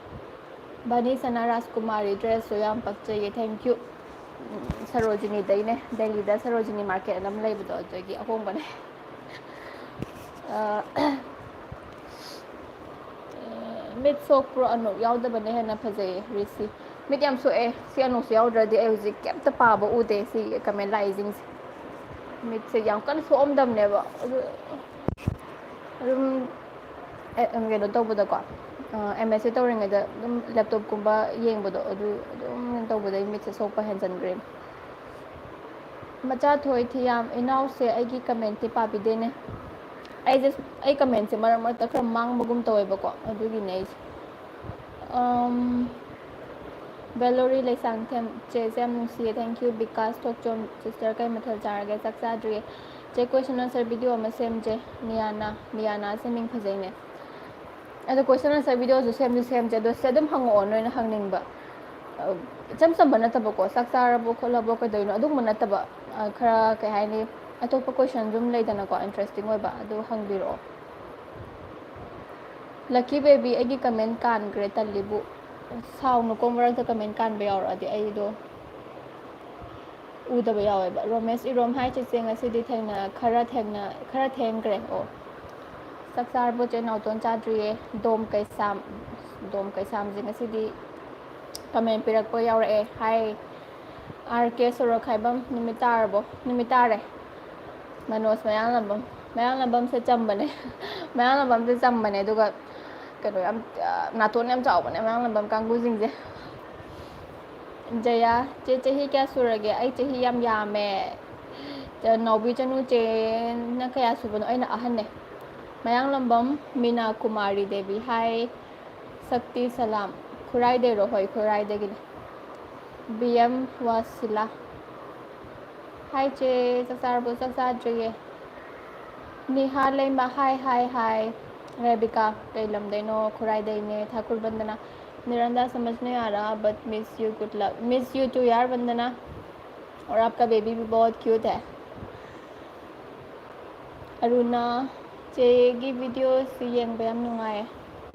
ꯕꯥꯅꯤ ꯁꯅꯥ ꯔꯥꯖꯀꯨꯃꯥꯔꯤ dressꯁꯨ ꯌꯥꯝ ꯄꯛꯆꯩꯌꯦ꯫ Thank you. ꯎꯝ, ꯁꯔꯣꯖꯤꯅꯤꯗꯩꯅꯦ, ꯗꯦꯜꯂꯤꯗ ꯁꯔꯣꯖꯤꯅꯤ market ꯑꯅ ꯑꯃ ꯂꯩꯕꯗꯣ, ꯑꯗꯨꯗꯒꯤ ꯑꯍꯣꯡꯕꯅꯦ꯫ ꯑ, ꯃꯤꯠ ꯁꯣꯛꯄ꯭ꯔꯣ? ꯑꯅꯣꯛ ꯌꯥꯎꯗꯕꯅ ꯍꯦꯟꯅ ꯐꯖꯩꯌꯦ ꯔꯤꯁꯤ꯫ ꯃꯤꯠ ꯌꯥꯝ ꯁꯣꯛꯑꯦ꯫ ꯁꯤ ꯑꯅꯣꯛꯁꯦ ꯌꯥꯎꯗ꯭ꯔꯗꯤ ꯑꯩ ꯍꯧꯖꯤꯛ ꯀꯩꯝꯇ ꯄꯥꯕ ꯎꯗꯦ ꯁꯤ comment ꯂꯥꯛꯏꯁꯤꯡꯁꯦ꯫ ꯃꯤꯠꯁꯦ ꯌꯥꯝ ꯀꯟꯅ ꯁꯣꯛꯑꯝꯗꯕꯅꯦꯕ꯫ ꯑꯗꯨ ꯑꯗꯨꯝ ꯑꯦ, ꯀꯩꯅꯣ ꯇꯧꯕꯗꯀꯣ, ꯑꯦꯝ ꯑꯦꯁ ꯁꯤ ꯇꯧꯔꯤꯉꯩꯗ ꯑꯗꯨꯝ laptopꯀꯨꯝꯕ ꯌꯦꯡꯕꯗꯣ, ꯑꯗꯨ ꯑꯗꯨꯝ ꯇꯧꯕꯗꯩ ꯃꯤꯠꯁꯦ ꯁꯣꯛꯄ ꯍꯦꯟꯖꯟꯈ꯭ꯔꯦ꯫ ꯃꯆꯥ ꯊꯣꯏ ꯊꯤꯌꯥꯝ, ꯏꯅꯥꯎꯁꯦ ꯑꯩꯒꯤ commentꯇꯤ ꯄꯥꯕꯤꯗꯦꯅꯦ꯫ ꯑꯩꯁꯦ, ꯑꯩ commentꯁꯦ ꯃꯔꯛ ꯃꯔꯛꯇ ꯈꯔ ꯃꯥꯡꯕꯒꯨꯝ ꯇꯧꯋꯦꯕꯀꯣ, ꯑꯗꯨꯒꯤꯅꯦ ꯑꯩꯁꯦ꯫ ꯕꯦꯂꯣꯔꯤ ꯂꯩꯁꯥꯡꯊꯦꯝ, ꯆꯦꯁꯦ ꯌꯥꯝ ꯅꯨꯡꯁꯤꯌꯦ꯫ Thank you. Vikas Thokchom, sister ꯀꯩ ꯃꯊꯦꯜ ꯆꯥꯔꯒꯦ? ꯆꯥꯛ ꯆꯥꯗ꯭ꯔꯤꯌꯦ꯫ ꯆꯦ, question answer video ꯑꯃ ꯁꯦꯝꯁꯦ꯫ ꯅꯤꯌꯥꯅꯥ, ꯅꯤꯌꯥꯅꯥꯁꯦ ꯃꯤꯡ ꯐꯖꯩꯅꯦ꯫ ꯑꯗꯣ question answer videoꯁꯨ ꯁꯦꯝꯁꯨ ꯁꯦꯝꯁꯦ, ꯑꯗꯣ ꯁꯤꯗ ꯑꯗꯨꯝ ꯍꯪꯉꯛꯑꯣ, ꯅꯣꯏꯅ ꯍꯪꯅꯤꯡꯕ꯫ ꯑ, ꯏꯆꯝ ꯆꯝꯕ ꯅꯠꯇꯕꯀꯣ, ꯆꯥꯛ ꯆꯥꯔꯕꯣ ꯈꯣꯠꯂꯕꯣ ꯀꯩꯗꯧꯔꯤꯅꯣ ꯑꯗꯨꯒꯨꯝꯕ ꯅꯠꯇꯕ, ꯑ, ꯈꯔ ꯀꯩ ꯍꯥꯏꯅꯤ, ꯑꯇꯣꯞꯄ question ꯁꯨꯝ ꯂꯩꯗꯅꯀꯣ, interesting ꯑꯣꯏꯕ, ꯑꯗꯨ ꯍꯪꯕꯤꯔꯛꯑꯣ꯫ Lucky baby, ꯑꯩꯒꯤ comment ꯀꯥꯟꯈ꯭ꯔꯦ, ꯇꯜꯂꯤꯕꯨ꯫ ꯁꯥꯎꯅꯨꯀꯣ, ꯃꯔꯛꯇ comment ꯀꯥꯟꯕ ꯌꯥꯎꯔꯛꯑꯗꯤ ꯑꯩꯗꯣ ꯎꯗꯕ ꯌꯥꯎꯋꯦꯕ꯫ ꯔꯣꯃꯦꯁ ꯏꯔꯣꯝ, ꯍꯥꯏ ꯆꯦꯆꯦ, ꯉꯁꯤꯗꯤ ꯊꯦꯡꯅ, ꯈꯔ ꯊꯦꯡꯅ, ꯈꯔ ꯊꯦꯡꯈ꯭ꯔꯦ꯫ ꯑꯣ, ꯆꯥꯛ ꯆꯥꯔꯕꯣ ꯆꯦ ꯅꯥꯎꯇꯣꯟ? ꯆꯥꯗ꯭ꯔꯤꯌꯦ꯫ ꯗꯣꯝ ꯀꯩꯁꯥꯝ, ꯗꯣꯝ ꯀꯩꯁꯥꯝꯁꯦ ꯉꯁꯤꯗꯤ comment ꯄꯤꯔꯛꯄ ꯌꯥꯎꯔꯛꯑꯦ꯫ ꯍꯥꯏ, ꯑꯥꯔ ꯀꯦ ꯁꯣꯔꯣꯛꯈꯥꯏꯕꯝ, ꯅꯨꯃꯤꯠ ꯇꯥꯔꯕꯣ? ꯅꯨꯃꯤꯠ ꯇꯥꯔꯦ꯫ ꯃꯅꯣꯖ ꯃꯌꯥꯡꯂꯝꯕꯝ, ꯃꯌꯥꯡꯂꯝꯕꯝꯁꯦ ꯆꯝꯕꯅꯦ꯫ ꯃꯌꯥꯡꯂꯝꯕꯝꯁꯦ ꯆꯝꯕꯅꯦ, ꯑꯗꯨꯒ ꯀꯩꯅꯣ ꯌꯥꯝ, ꯅꯥꯇꯣꯟ ꯌꯥꯝ ꯆꯥꯎꯕꯅꯦ ꯃꯌꯥꯡꯂꯝꯕꯝ ꯀꯥꯡꯕꯨꯁꯤꯡꯁꯦ꯫ ꯖꯌꯥ, ꯆꯦ, ꯆꯍꯤ ꯀꯌꯥ ꯁꯨꯔꯒꯦ? ꯑꯩ ꯆꯍꯤ ꯌꯥꯝ ꯌꯥꯝꯃꯦ꯫ ꯅꯥꯎꯕꯤ ꯆꯅꯨ ꯆꯦꯅ ꯀꯌꯥ ꯁꯨꯕꯅꯣ? ꯑꯩꯅ ꯑꯍꯟꯅꯦ꯫ ꯃꯌꯥꯡꯂꯝꯕꯝ ꯃꯤꯅꯥ ꯀꯨꯃꯥꯔꯤ ꯗꯦꯕꯤ, ꯍꯥꯏ꯫ ꯁꯛꯇꯤ ꯁꯂꯥꯝ, ꯈꯨꯔꯥꯏꯗꯩꯔꯣ? ꯍꯣꯏ, ꯈꯨꯔꯥꯏꯗꯒꯤꯅꯦ꯫ ꯕꯤ ꯑꯦꯝ ꯋꯥꯁꯤꯂꯥ, ꯍꯥꯏ ꯆꯦ, ꯆꯥꯛ ꯆꯥꯔꯕꯣ? ꯆꯥꯛ ꯆꯥꯗ꯭ꯔꯤꯌꯦ꯫ ꯅꯤꯍꯥ ꯂꯩꯃ, ꯍꯥꯏ, ꯍꯥꯏ, ꯍꯥꯏ꯫ ꯔꯦꯕꯤꯀꯥ, ꯀꯩ ꯂꯝꯗꯩꯅꯣ? ꯈꯨꯔꯥꯏꯗꯩꯅꯦ꯫ ठाकुर वंदना, निरंदा समझ नहीं आ रहा, but miss you, good luck, miss you too यार वंदना। और आपका बेबी भी बहुत क्यूट है। ꯑꯔꯨꯅꯥ, ꯆꯦꯒꯤ videoꯁꯤ ꯌꯦꯡꯕ ꯌꯥꯝ ꯅꯨꯡꯉꯥꯏ꯫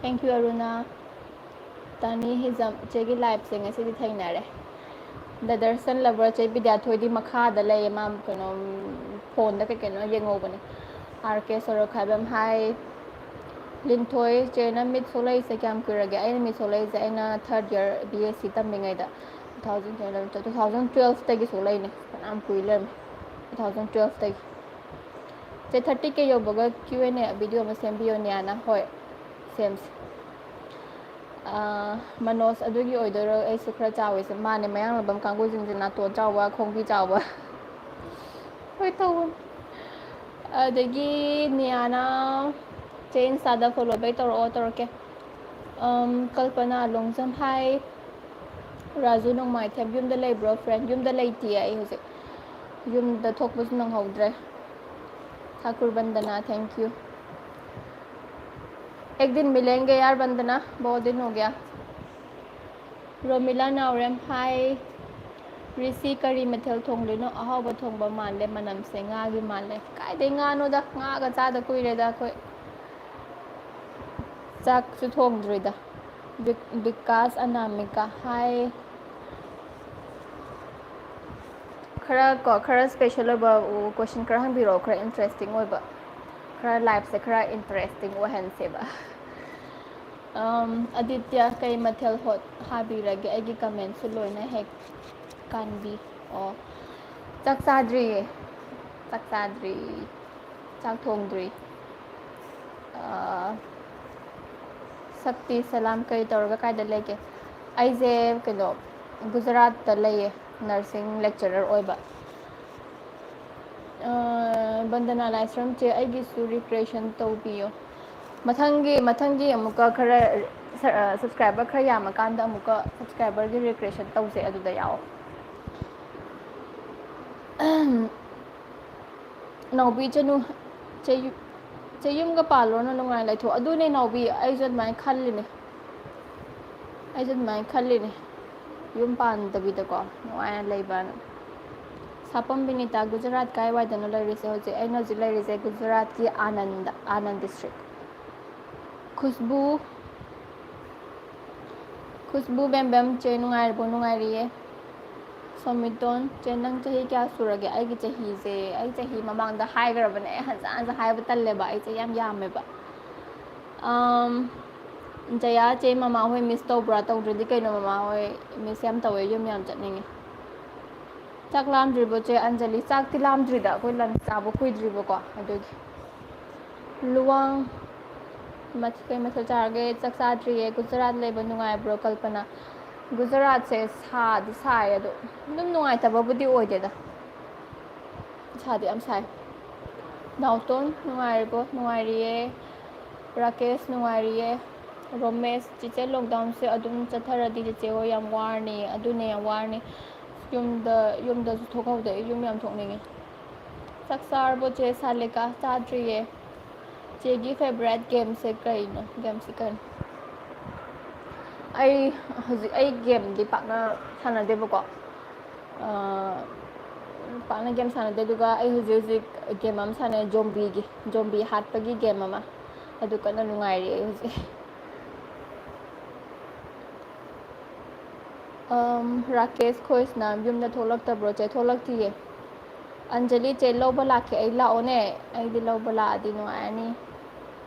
Thank you, ꯑꯔꯨꯅꯥ꯫ ꯇꯥꯅꯤ ꯍꯤꯖꯝ ꯏꯆꯦꯒꯤ ꯂꯥꯏꯐꯁꯦ ꯉꯁꯤꯗꯤ ꯊꯦꯡꯅꯔꯦ꯫ ꯗ ꯗꯔꯁꯟ ꯂꯚꯔ ꯆꯦ ꯕꯤꯗ꯭ꯌꯥꯊꯣꯏꯗꯤ ꯃꯈꯥꯗ ꯂꯩꯌꯦ, ꯃꯥ ꯀꯩꯅꯣ, ꯐꯣꯟꯗ ꯀꯩ ꯀꯩꯅꯣ ꯌꯦꯡꯍꯧꯕꯅꯦ꯫ ꯑꯥꯔ ꯀꯦ ꯁꯣꯔꯣꯛ ꯈꯥꯏꯕꯝ ꯍꯥꯏ꯫ ꯂꯤꯟꯊꯣꯏ ꯆꯦꯅ ꯃꯤꯠ ꯁꯣꯛꯂꯛꯏꯁꯦ ꯀꯌꯥꯝ ꯀꯨꯏꯔꯒꯦ? ꯑꯩꯅ ꯃꯤꯠ ꯁꯣꯛꯂꯛꯏꯁꯦ ꯑꯩꯅ ꯊꯥꯔꯠ ꯏꯌꯥꯔ ꯕꯤ ꯑꯦꯁ ꯁꯤ ꯇꯝꯃꯤꯉꯩꯗ, ꯇꯨ ꯊꯥꯎꯖꯟ ꯇꯨ ꯊꯥꯎꯖꯟ ꯇꯨꯌꯦꯜꯐꯇꯒꯤ ꯁꯣꯛꯂꯛꯏꯅꯦ, ꯐꯅꯌꯥꯝ ꯀꯨꯏ ꯂꯩꯔꯝꯃꯦ, ꯇꯨ ꯊꯥꯎꯖꯟ ꯇꯨꯌꯦꯜꯐꯇꯒꯤ꯫ ꯆꯦ ꯊꯥꯔꯇꯤ ꯀꯦ ꯌꯧꯕꯒ ꯀ꯭ꯌꯨ ꯑꯦꯟ ꯑꯦ ꯚꯤꯗꯤꯑꯣ ꯑꯃ ꯁꯦꯝꯕꯤꯌꯣ ꯅꯤꯌꯥꯅ꯫ ꯍꯣꯏ, ꯁꯦꯝꯁꯦ꯫ ꯑꯥ, ꯃꯅꯣꯖ, ꯑꯗꯨꯒꯤ ꯑꯣꯏꯗꯣꯏꯔꯣ? ꯑꯩꯁꯨ ꯈꯔ ꯆꯥꯎꯋꯦꯁꯦ꯫ ꯃꯥꯅꯦ, ꯃꯌꯥꯡꯂꯝꯕꯝ ꯀꯥꯡꯕꯨꯁꯤꯡꯁꯦ ꯅꯥꯇꯣꯟ ꯆꯥꯎꯕ, ꯈꯣꯡꯕꯤ ꯆꯥꯎꯕ꯫ ꯍꯣꯏ, ꯇꯧꯕꯅꯤ꯫ ꯑꯗꯒꯤ ꯅꯤꯌꯥꯅ, "ꯆꯦ, ꯏꯟꯁꯇꯥꯗ ꯐꯣꯂꯣ ꯕꯦꯛ ꯇꯧꯔꯛꯑꯣ?" ꯇꯧꯔꯛꯀꯦ꯫ ꯑꯝ, ꯀꯜꯄꯅꯥ ꯂꯣꯡꯖꯝ ꯍꯥꯏ꯫ ꯔꯥꯖꯨ ꯅꯣꯡꯃꯥꯏꯊꯦꯝ, "ꯌꯨꯝꯗ ꯂꯩꯕ꯭ꯔꯣ ꯐ꯭ꯔꯦꯟ?" ꯌꯨꯝꯗ ꯂꯩꯇꯤꯌꯦ ꯑꯩ ꯍꯧꯖꯤꯛ꯫ ꯌꯨꯝꯗ ꯊꯣꯛꯄꯁꯨ ꯅꯪꯍꯧꯗ꯭ꯔꯦ꯫ ठाकुर वंदना, thank you। एक दिन मिलेंगे यार वंदना, बहुत दिन हो गया। ꯔꯣꯃꯤꯂꯥ ꯅꯥꯎꯔꯦꯝ ꯍꯥꯏ꯫ ꯔꯤꯁꯤ, ꯀꯔꯤ ꯃꯊꯦꯜ ꯊꯣꯡꯗꯣꯏꯅꯣ? ꯑꯍꯥꯎꯕ ꯊꯣꯡꯕ ꯃꯥꯜꯂꯦ, ꯃꯅꯝꯁꯦ ꯉꯥꯒꯤ ꯃꯥꯜꯂꯦ꯫ ꯀꯥꯏꯗꯩ ꯉꯥꯅꯣꯗ, ꯉꯥꯒ ꯆꯥꯗ ꯀꯨꯏꯔꯦꯗ ꯑꯩꯈꯣꯏ꯫ ꯆꯥꯛꯁꯨ ꯊꯣꯡꯗ꯭ꯔꯤꯗ꯫ ꯕꯤꯛ-, ꯕꯤꯀꯥꯁ ꯑꯅꯥꯃꯤꯀꯥ ꯍꯥꯏ꯫ ꯈꯔ ꯀꯣ, ꯈꯔ ꯁ꯭ꯄꯦꯁꯦꯜ ꯑꯣꯏꯕ ꯀꯣꯏꯁꯟ ꯈꯔ ꯍꯪꯕꯤꯔꯛꯑꯣ, ꯈꯔ ꯏꯟꯇꯔꯦꯁꯇꯤꯡ ꯑꯣꯏꯕ꯫ ꯈꯔ ꯂꯥꯏꯐꯁꯦ ꯈꯔ ꯏꯟꯇꯔꯦꯁꯇꯤꯡ ꯑꯣꯏꯍꯟꯁꯦꯕ꯫ ꯑꯝ, ꯑꯗꯤꯇ꯭ꯌ, ꯀꯩ ꯃꯊꯦꯜ ꯍꯣꯠ-, ꯍꯥꯕꯤꯔꯒꯦ? ꯑꯩꯒꯤ ꯀꯃꯦꯟꯁꯨ ꯂꯣꯏꯅ ꯍꯦꯛ ꯀꯥꯟꯕꯤ꯫ ꯑꯣ, ꯆꯥꯛ ꯆꯥꯗ꯭ꯔꯤꯌꯦ, ꯆꯥꯛ ꯆꯥꯗ꯭ꯔꯤ, ꯆꯥꯛ ꯊꯣꯡꯗ꯭ꯔꯤ꯫ ꯑꯥ, ꯁꯛꯇꯤ ꯁꯂꯥꯝ, ꯀꯩ ꯇꯧꯔꯒ ꯀꯥꯏꯗ ꯂꯩꯒꯦ? ꯑꯩꯁꯦ ꯀꯩꯅꯣ, ꯒꯨꯖꯔꯥꯠꯇ ꯂꯩꯌꯦ, ꯅꯔꯁꯤꯡ ꯂꯦꯛꯆꯔꯔ ꯑꯣꯏꯕ꯫ ꯑꯥ, ꯕꯟꯗꯅꯥ ꯂꯥꯏꯁ꯭ꯔꯝ ꯆꯦ, ꯑꯩꯒꯤꯁꯨ ꯔꯤꯀ꯭ꯔꯤꯌꯦꯁꯟ ꯇꯧꯕꯤꯌꯣ꯫ ꯃꯊꯪꯒꯤ, ꯃꯊꯪꯒꯤ ꯑꯃꯨꯛꯀ ꯈꯔ, ꯁ-, ꯑ, ꯁꯕꯁꯀ꯭ꯔꯥꯏꯕꯔ ꯈꯔ ꯌꯥꯝꯃꯀꯥꯟꯗ ꯑꯃꯨꯛꯀ ꯁꯕꯁꯀ꯭ꯔꯥꯏꯕꯔꯒꯤ ꯔꯤꯀ꯭ꯔꯤꯌꯦꯁꯟ ꯇꯧꯁꯦ, ꯑꯗꯨꯗ ꯌꯥꯎꯑꯣ꯫ ꯅꯥꯎꯕꯤ ꯆꯅꯨ, ꯆꯦ ꯌꯨ-, ꯆꯦ ꯌꯨꯝꯒ ꯄꯥꯜꯂꯣꯅ ꯅꯨꯡꯉꯥꯏꯅ ꯂꯩꯊꯣꯛ꯫ ꯑꯗꯨꯅꯦ ꯅꯥꯎꯕꯤ, ꯑꯩꯁꯨ ꯑꯗꯨꯃꯥꯏꯅ ꯈꯜꯂꯤꯅꯦ꯫ ꯑꯩꯁꯨ ꯑꯗꯨꯃꯥꯏꯅ ꯈꯜꯂꯤꯅꯦ, ꯌꯨꯝ ꯄꯥꯟꯗꯕꯤꯗꯀꯣ ꯅꯨꯡꯉꯥꯏꯅ ꯂꯩꯕꯅ꯫ ꯁꯥꯄꯝ ꯕꯤꯅꯤꯇꯥ, ꯒꯨꯖꯔꯥꯠ ꯀꯥꯏꯋꯥꯏꯗꯅꯣ ꯂꯩꯔꯤꯁꯦ ꯍꯧꯖꯤꯛ? ꯑꯩꯅ ꯍꯧꯖꯤꯛ ꯂꯩꯔꯤꯁꯦ ꯒꯨꯖꯔꯥꯠꯀꯤ ꯑꯥꯅꯟꯗ, ꯑꯥꯅꯟ ꯗꯤꯁꯇ꯭ꯔꯤꯛ꯫ ꯈꯨꯁꯕꯨ, ꯈꯨꯁꯕꯨ ꯕꯦꯝꯕꯦꯝ, ꯆꯦ ꯅꯨꯡꯉꯥꯏꯔꯤꯕꯣ? ꯅꯨꯡꯉꯥꯏꯔꯤꯌꯦ꯫ ꯁꯣꯃꯤꯇꯣꯟ, ꯆꯦ ꯅꯪ ꯆꯍꯤ ꯀꯌꯥ ꯁꯨꯔꯒꯦ? ꯑꯩꯒꯤ ꯆꯍꯤꯁꯦ, ꯑꯩ ꯆꯍꯤ ꯃꯃꯥꯡꯗ ꯍꯥꯏꯈ꯭ꯔꯕꯅꯦ, ꯑꯩ ꯍꯟꯖ ꯍꯟꯖ ꯍꯥꯏꯕ ꯇꯜꯂꯦꯕ, ꯑꯩ ꯆꯍꯤ ꯌꯥꯝ ꯌꯥꯝꯃꯦꯕ꯫ ꯑꯝ, ꯖꯌꯥ, ꯆꯦ ꯃꯃꯥ ꯍꯣꯏ ꯃꯤꯁ ꯇꯧꯕ꯭ꯔꯥ? ꯇꯧꯗ꯭ꯔꯗꯤ ꯀꯩꯅꯣ, ꯃꯃꯥ ꯍꯣꯏ ꯃꯤꯁ ꯌꯥꯝ ꯇꯧꯋꯦ, ꯌꯨꯝ ꯌꯥꯝ ꯆꯠꯅꯤꯡꯉꯦ꯫ ꯆꯥꯛ ꯂꯥꯝꯗ꯭ꯔꯤꯕꯣ ꯆꯦ ꯑꯟꯖꯂꯤ? ꯆꯥꯛꯇꯤ ꯂꯥꯝꯗ꯭ꯔꯤꯗ, ꯑꯩꯈꯣꯏ ꯂꯟꯁ ꯆꯥꯕ ꯀꯨꯏꯗ꯭ꯔꯤꯕꯀꯣ, ꯑꯗꯨꯒꯤ꯫ ꯂꯨꯋꯥꯡ, ꯃꯊ-, ꯀꯩ ꯃꯊꯦꯜ ꯆꯥꯔꯒꯦ? ꯆꯥꯛ ꯆꯥꯗ꯭ꯔꯤꯌꯦ꯫ ꯒꯨꯖꯔꯥꯠ ꯂꯩꯕ ꯅꯨꯡꯉꯥꯏꯕ꯭ꯔꯣ ꯀꯜꯄꯅꯥ? ꯒꯨꯖꯔꯥꯠꯁꯦ ꯁꯥꯗꯤ ꯁꯥꯏ, ꯑꯗꯣ ꯑꯗꯨꯝ ꯅꯨꯡꯉꯥꯏꯇꯕꯕꯨꯗꯤ ꯑꯣꯏꯗꯦꯗ꯫ ꯁꯥꯗꯤ ꯌꯥꯝ ꯁꯥꯏ꯫ ꯅꯥꯎꯇꯣꯟ, ꯅꯨꯡꯉꯥꯏꯔꯤꯕꯣ? ꯅꯨꯡꯉꯥꯏꯔꯤꯌꯦ꯫ ꯔꯥꯀꯦꯁ, ꯅꯨꯡꯉꯥꯏꯔꯤꯌꯦ꯫ ꯔꯣꯃꯦꯁ, ꯆꯤꯆꯦ, ꯂꯣꯛꯗꯥꯎꯟꯁꯦ ꯑꯗꯨꯝ ꯆꯠꯊꯔꯗꯤ ꯆꯤꯆꯦ ꯍꯣꯏ ꯌꯥꯝ ꯋꯥꯔꯅꯤ꯫ ꯑꯗꯨꯅꯦ, ꯌꯥꯝ ꯋꯥꯔꯅꯤ꯫ ꯌꯨꯝꯗ, ꯌꯨꯝꯗꯁꯨ ꯊꯣꯛꯍꯧꯗꯦ꯫ ꯑꯩ ꯌꯨꯝ ꯌꯥꯝ ꯊꯣꯛꯅꯤꯡꯉꯤ꯫ ꯆꯥꯛ ꯆꯥꯔꯕꯣ ꯆꯦ ꯁꯥꯂꯤꯀꯥ? ꯆꯥꯗ꯭ꯔꯤꯌꯦ꯫ ꯆꯦꯒꯤ ꯐꯦꯚꯣꯔꯥꯏꯠ ꯒꯦꯝꯁꯦ ꯀꯩꯅꯣ? ꯒꯦꯝꯁꯦ ꯀꯩꯅꯣ? ꯑꯩ ꯍꯧꯖꯤꯛ, ꯑꯩ ꯒꯦꯝꯗꯤ ꯄꯥꯛꯅ ꯁꯥꯟꯅꯗꯦꯕꯀꯣ꯫ ꯑ, ꯄꯥꯛꯅ ꯒꯦꯝ ꯁꯥꯟꯅꯗꯦ, ꯑꯗꯨꯒ ꯑꯩ ꯍꯧꯖꯤꯛ ꯍꯧꯖꯤꯛ ꯒꯦꯝ ꯑꯃ ꯁꯥꯟꯅꯩ, ꯖꯣꯝꯕꯤꯒꯤ, ꯖꯣꯝꯕꯤ ꯍꯥꯠꯄꯒꯤ ꯒꯦꯝ ꯑꯃ꯫ ꯑꯗꯨ ꯀꯟꯅ ꯅꯨꯡꯉꯥꯏꯔꯤ ꯑꯩ ꯍꯧꯖꯤꯛ꯫ ꯑꯝ, ꯔꯥꯀꯦꯁ ꯈꯣꯏꯁꯅ ꯌꯨꯝꯗ ꯊꯣꯛꯂꯛꯇꯕ꯭ꯔꯣ ꯆꯦ? ꯊꯣꯛꯂꯛꯇꯤꯌꯦ꯫ ꯑꯟꯖꯂꯤ ꯆꯦ, ꯂꯧꯕ ꯂꯥꯛꯀꯦ ꯑꯩ꯫ ꯂꯥꯛꯑꯣꯅꯦ, ꯑꯩꯗꯤ ꯂꯧꯕ ꯂꯥꯛꯑꯗꯤ ꯅꯨꯡꯉꯥꯏꯔꯅꯤ꯫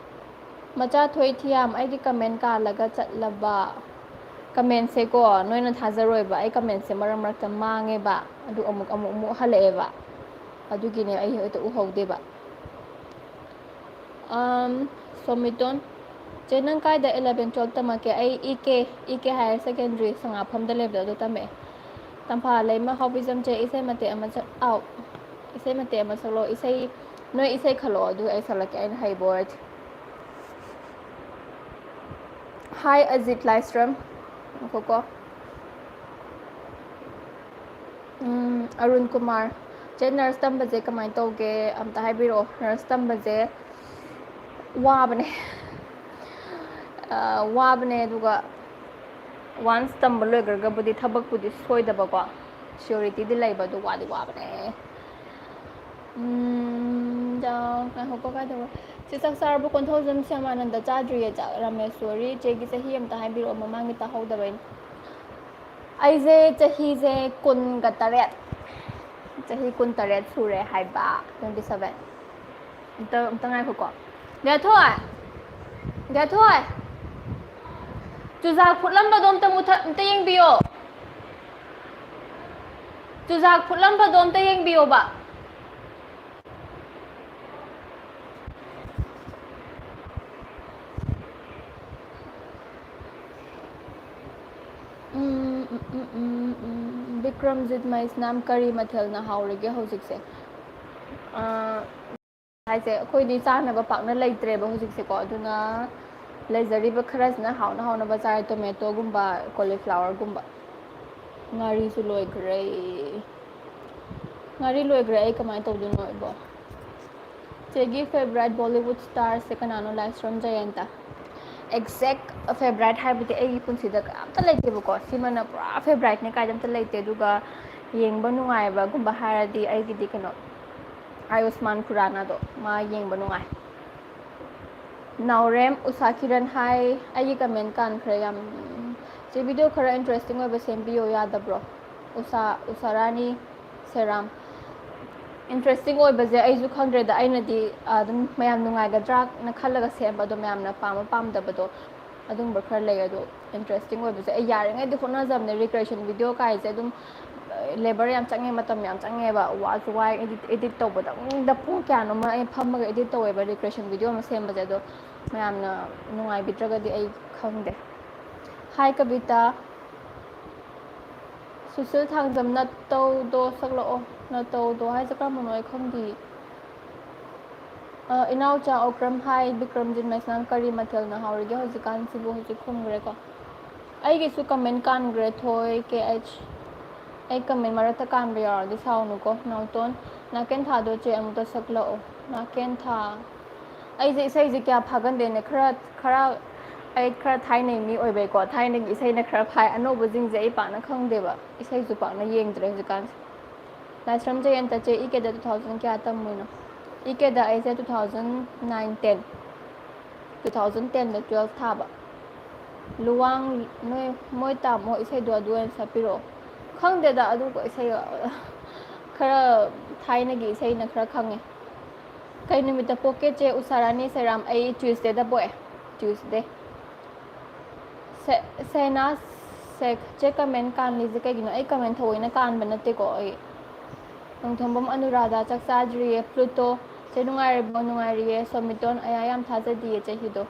ꯃꯆꯥ ꯊꯣꯏ ꯊꯤꯌꯥꯝ, ꯑꯩꯒꯤ ꯀꯃꯦꯟ ꯀꯥꯜꯂꯒ ꯆꯠꯂꯕ? ꯀꯃꯦꯟꯁꯦꯀꯣ, ꯅꯣꯏꯅ ꯊꯥꯖꯔꯣꯏꯕ, ꯑꯩ ꯀꯃꯦꯟꯁꯦ ꯃꯔꯛ ꯃꯔꯛꯇ ꯃꯥꯡꯉꯦꯕ, ꯑꯗꯨ ꯑꯃꯨꯛ, ꯑꯃꯨꯛ, ꯑꯃꯨꯛ ꯍꯜꯂꯛꯑꯦꯕ, ꯑꯗꯨꯒꯤꯅꯦ ꯑꯩ ꯍꯦꯛꯇ ꯎꯍꯧꯗꯦꯕ꯫ ꯑꯝ, ꯁꯣꯃꯤꯇꯣꯟ, ꯆꯦ, ꯅꯪ ꯀꯥꯏꯗ eleven twelve ꯇꯝꯃꯛꯀꯦ? ꯑꯩ ꯏ ꯀꯦ, ꯏ ꯀꯦ Higher Secondary ꯁꯉꯥꯛꯐꯝꯗ ꯂꯩꯕꯗꯣ, ꯑꯗꯨ ꯇꯝꯃꯛꯑꯦ꯫ ꯇꯝꯐꯥ ꯂꯩꯃ ꯍꯥꯎꯕꯤꯖꯝ, ꯆꯦ, ꯏꯁꯩ ꯃꯇꯦꯛ ꯑꯃ ꯁꯛ-, ꯑꯥꯎ, ꯏꯁꯩ ꯃꯇꯦꯛ ꯑꯃ ꯁꯛꯂꯛꯑꯣ꯫ ꯏꯁꯩ, ꯅꯣꯏ ꯏꯁꯩ ꯈꯜꯂꯛꯑꯣ, ꯑꯗꯨꯒ ꯑꯩ ꯁꯛꯂꯛꯀꯦ, ꯑꯩꯅ ꯍꯩꯕ ꯑꯣꯏꯔꯗꯤ꯫ Hi, ꯑꯖꯤꯠ ꯂꯥꯏꯁ꯭ꯔꯝ꯫ ꯉꯥꯏꯈꯣꯀꯣ꯫ ꯎꯝ, ꯑꯔꯨꯟ ꯀꯨꯃꯥꯔ, ꯆꯦ, ꯅꯔꯁ ꯇꯝꯕꯁꯦ ꯀꯃꯥꯏꯅ ꯇꯧꯒꯦ? ꯑꯝꯇ ꯍꯥꯏꯕꯤꯔꯛꯑꯣ꯫ ꯅꯔꯁ ꯇꯝꯕꯁꯦ ꯋꯥꯕꯅꯦ꯫ ꯑ, ꯋꯥꯕꯅꯦ, ꯑꯗꯨꯒ once ꯇꯝꯕ ꯂꯣꯏꯈ꯭ꯔꯒꯕꯨꯗꯤ ꯊꯕꯛꯄꯨꯗꯤ ꯁꯣꯏꯗꯕꯀꯣ, security ꯗꯤ ꯂꯩꯕ, ꯑꯗꯨ ꯋꯥꯗꯤ ꯋꯥꯕꯅꯦ꯫ ꯎꯝ, ꯗ-, ꯉꯥꯏꯈꯣꯀꯣ, ꯀꯥꯏꯗꯧꯕ? ꯆꯦ ꯆꯥꯛ ꯆꯥꯔꯕꯣ? ꯀꯣꯟꯊꯧꯖꯝ ꯁ꯭ꯌꯥꯃꯥꯅꯟꯗ ꯆꯥꯗ꯭ꯔꯤꯌꯦ ꯆꯥꯛ꯫ ꯔꯥꯃꯦꯁꯣꯔꯤ, ꯆꯦꯒꯤ ꯆꯍꯤ ꯑꯝꯇ ꯍꯥꯏꯕꯤꯔꯛꯑꯣ, ꯃꯃꯥꯡꯒꯤ ꯇꯥꯍꯧꯗꯕꯩꯅꯦ꯫ ꯑꯩꯁꯦ ꯆꯍꯤꯁꯦ ꯀꯨꯟꯒ ꯇꯔꯦꯠ꯫ ꯆꯍꯤ ꯀꯨꯟ ꯇꯔꯦꯠ ꯁꯨꯔꯦ ꯍꯥꯏꯕ, twenty seven꯫ ꯑꯝꯇ, ꯑꯝꯇ ꯉꯥꯏꯈꯣꯀꯣ꯫ ꯒ꯭ꯌꯥꯊꯣꯏ! ꯒ꯭ꯌꯥꯊꯣꯏ! ꯆꯨꯖꯥꯛ ꯐꯨꯠꯂꯝꯕꯗꯣ ꯑꯝꯇ ꯃꯨꯊꯠ-, ꯑꯝꯇ ꯌꯦꯡꯕꯤꯌꯣ꯫ ꯆꯨꯖꯥꯛ ꯐꯨꯠꯂꯝꯕꯗꯣ ꯑꯝꯇ ꯌꯦꯡꯕꯤꯌꯣꯕ꯫ ꯎꯝ, ꯎꯝ, ꯎꯝ, ꯎꯝ, ꯎꯝ꯫ ꯕꯤꯀ꯭ꯔꯝꯖꯤꯠ ꯃꯩꯁꯅꯥꯝ ꯀꯔꯤ ꯃꯊꯦꯜꯅ ꯍꯥꯎꯔꯤꯒꯦ ꯍꯧꯖꯤꯛꯁꯦ? ꯑ, ꯍꯥꯏꯁꯦ, ꯑꯩꯈꯣꯏꯗꯤ ꯆꯥꯅꯕ ꯄꯥꯛꯅ ꯂꯩꯇ꯭ꯔꯦꯕ ꯍꯧꯖꯤꯛꯁꯦꯀꯣ, ꯑꯗꯨꯅ ꯂꯩꯖꯔꯤꯕ ꯈꯔꯁꯤꯅ ꯍꯥꯎꯅ ꯍꯥꯎꯅꯕ ꯆꯥꯔꯦ꯫ ꯇꯣꯃꯦꯇꯣꯒꯨꯝꯕ, ꯀꯣꯂꯤꯐ꯭ꯂꯥꯋꯔꯒꯨꯝꯕ꯫ ꯉꯥꯔꯤꯁꯨ ꯂꯣꯏꯈ꯭ꯔꯦ꯫ ꯉꯥꯔꯤ ꯂꯣꯏꯈ꯭ꯔꯦ, ꯑꯩ ꯀꯃꯥꯏꯅ ꯇꯧꯗꯣꯏꯅꯣ ꯑꯩꯕꯣ? ꯆꯦꯒꯤ favourite Bollywood starꯁꯦ ꯀꯅꯥꯅꯣ? ꯂꯥꯏꯁ꯭ꯔꯝ ꯖꯌꯟꯇ꯫ Exact favourite ꯍꯥꯏꯕꯗꯤ ꯑꯩꯒꯤ ꯄꯨꯟꯁꯤꯗ ꯀꯅꯥꯝꯇ ꯂꯩꯇꯦꯕꯀꯣ, ꯁꯤꯃꯅ ꯄꯨꯔꯥ favouriteꯅꯦ ꯀꯥꯏꯗ ꯑꯝꯇ ꯂꯩꯇꯦ꯫ ꯑꯗꯨꯒ ꯌꯦꯡꯕ ꯅꯨꯡꯉꯥꯏꯕꯒꯨꯝꯕ ꯍꯥꯏꯔꯗꯤ ꯑꯩꯒꯤꯗꯤ ꯀꯩꯅꯣ, ꯑꯌꯨꯁꯃꯥꯟ ꯈꯨꯔꯥꯅꯥꯗꯣ, ꯃꯥ ꯌꯦꯡꯕ ꯅꯨꯡꯉꯥꯏ꯫ ꯅꯥꯎꯔꯦꯝ ꯎꯁꯥ ꯀꯤꯔꯟ ꯍꯥꯏ, ꯑꯩꯒꯤ comment ꯀꯥꯟꯈ꯭ꯔꯦ ꯌꯥꯝ꯫ ꯆꯦ, video ꯈꯔ interesting ꯑꯣꯏꯕ ꯁꯦꯝꯕꯤꯌꯣ ꯌꯥꯗꯕ꯭ꯔꯣ? ꯎꯁꯥ, ꯎꯁꯥ ꯔꯥꯅꯤ ꯁꯦꯔꯥꯝ꯫ Interesting ꯑꯣꯏꯕꯁꯦ ꯑꯩꯁꯨ ꯈꯪꯗ꯭ꯔꯦꯗ, ꯑꯩꯅꯗꯤ ꯑꯗꯨꯝ ꯃꯌꯥꯝ ꯅꯨꯡꯉꯥꯏꯒꯗ꯭ꯔꯥꯅ ꯈꯜꯂꯒ ꯁꯦꯝꯕ, ꯑꯗꯣ ꯃꯌꯥꯝꯅ ꯄꯥꯝꯕ ꯄꯥꯝꯗꯕꯗꯣ ꯑꯗꯨꯝꯕ ꯈꯔ ꯂꯩ꯫ ꯑꯗꯣ interesting ꯑꯣꯏꯕꯁꯦ ꯑꯩ ꯌꯥꯔꯤꯉꯩꯗꯤ ꯍꯣꯠꯅꯖꯕꯅꯦ꯫ Recreation video ꯀꯥꯏꯁꯦ ꯑꯗꯨꯝ labour ꯌꯥꯝ ꯆꯪꯉꯦ, ꯃꯇꯝ ꯌꯥꯝ ꯆꯪꯉꯦꯕ, ꯋꯥꯁꯨ ꯋꯥꯏ꯫ Edit, edit ꯇꯧꯕꯗꯪꯗ ꯄꯨꯡ ꯀꯌꯥꯅꯣꯃ ꯑꯩ ꯐꯝꯃꯒ edit ꯇꯧꯋꯦꯕ recreation video ꯑꯃ ꯁꯦꯝꯕꯁꯦ꯫ ꯑꯗꯣ ꯃꯌꯥꯝꯅ ꯅꯨꯡꯉꯥꯏꯕꯤꯗ꯭ꯔꯒꯗꯤ ꯑꯩ ꯈꯪꯗꯦ꯫ Hi ꯀꯕꯤꯇꯥ꯫ ꯁꯨꯁꯤꯜ ꯊꯥꯡꯖꯝ, ꯅꯇꯧꯗꯣ ꯁꯛꯂꯛꯑꯣ꯫ ꯅꯇꯧꯗꯣ ꯍꯥꯏꯁꯦ ꯀꯔꯝꯕꯅꯣ ꯑꯩ ꯈꯪꯗꯤꯌꯦ꯫ ꯑ, ꯏꯅꯥꯎꯆꯥ ꯑꯣꯀ꯭ꯔꯝ ꯍꯥꯏ, ꯕꯤꯀ꯭ꯔꯝꯖꯤꯠ ꯃꯩꯁꯅꯥꯝ ꯀꯔꯤ ꯃꯊꯦꯜꯅ ꯍꯥꯎꯔꯤꯒꯦ ꯍꯧꯖꯤꯛꯀꯥꯟꯁꯤꯕꯨ? ꯍꯧꯖꯤꯛ ꯈꯨꯝꯈ꯭ꯔꯦꯀꯣ꯫ ꯑꯩꯒꯤꯁꯨ comment ꯀꯥꯟꯈ꯭ꯔꯦ, ꯊꯣꯏ ꯀꯦ ꯑꯩꯆ꯫ ꯑꯩ comment ꯃꯔꯛꯇ ꯀꯥꯟꯕ ꯌꯥꯎꯔꯗꯤ ꯁꯥꯎꯅꯨꯀꯣ꯫ ꯅꯥꯎꯇꯣꯟ, ꯅꯥꯀꯦꯟ ꯊꯥꯗꯣ ꯆꯦ ꯑꯃꯨꯛꯇ ꯁꯛꯂꯛꯑꯣ꯫ ꯅꯥꯀꯦꯟ ꯊꯥ꯫ ꯑꯩꯁꯦ ꯏꯁꯩꯁꯦ ꯀꯌꯥ ꯐꯥꯒꯟꯗꯦꯅꯦ꯫ ꯈꯔ, ꯈꯔ, ꯑꯩ ꯈꯔ ꯊꯥꯏꯅꯩ ꯃꯤ ꯑꯣꯏꯕꯩꯀꯣ, ꯊꯥꯏꯅꯒꯤ ꯏꯁꯩꯅ ꯈꯔ ꯐꯥꯏ꯫ ꯑꯅꯧꯕꯁꯤꯡꯁꯦ ꯑꯩ ꯄꯥꯛꯅ ꯈꯪꯗꯦꯕ꯫ ꯏꯁꯩꯁꯨ ꯄꯥꯛꯅ ꯌꯦꯡꯗ꯭ꯔꯦ ꯍꯧꯖꯤꯛꯀꯥꯟꯁꯦ꯫ ꯂꯥꯏꯁ꯭ꯔꯝ ꯖꯌꯟꯇ ꯆꯦ, ꯏ ꯀꯦꯗ two thousand ꯀꯌꯥ ꯇꯝꯃꯨꯏꯅꯣ? ꯏ ꯀꯦꯗ ꯑꯩꯁꯦ two thousand nine ten, two thousand ten ꯗ twelve ꯊꯥꯕ꯫ ꯂꯨꯋꯥꯡ ꯅꯣꯏ ꯃꯣꯏ ꯇꯥꯃꯣ ꯏꯁꯩꯗꯣ ꯑꯗꯨ ꯑꯣꯏꯅ ꯁꯛꯄꯤꯔꯛꯑꯣ꯫ ꯈꯪꯗꯦꯗ ꯑꯗꯨꯒ ꯏꯁꯩ ꯈꯔ ꯊꯥꯏꯅꯒꯤ ꯏꯁꯩꯅ ꯈꯔ ꯈꯪꯉꯦ꯫ ꯀꯩ ꯅꯨꯃꯤꯠꯇ ꯄꯣꯛꯀꯦ ꯆꯦ ꯎꯁꯥꯔꯥꯅꯤ ꯁꯦꯔꯥꯝ? ꯑꯩ Tuesdayꯗ ꯄꯣꯛꯑꯦ꯫ Tuesday꯫ ꯁꯦ- ꯁꯦꯅꯥ ꯁꯦꯛ ꯆꯦ comment ꯀꯥꯟꯂꯤꯁꯦ ꯀꯩꯒꯤꯅꯣ? ꯑꯩ comment ꯊꯑꯣꯏꯅ ꯀꯥꯟꯕ ꯅꯠꯇꯦꯀꯣ꯫ ꯑꯩ ꯅꯣꯡꯊꯣꯝꯕꯝ ꯑꯅꯨꯔꯥꯙꯥ ꯆꯥꯛ ꯆꯥꯗ꯭ꯔꯤꯌꯦ꯫ Pluto ꯆꯦ ꯅꯨꯡꯉꯥꯏꯔꯤꯕꯣ? ꯅꯨꯡꯉꯥꯏꯔꯤꯌꯦ꯫ ꯁꯣꯃꯤꯇꯣꯟ ꯑꯌꯥ ꯌꯥꯝ ꯊꯥꯖꯗꯤꯌꯦ ꯆꯍꯤꯗꯣ꯫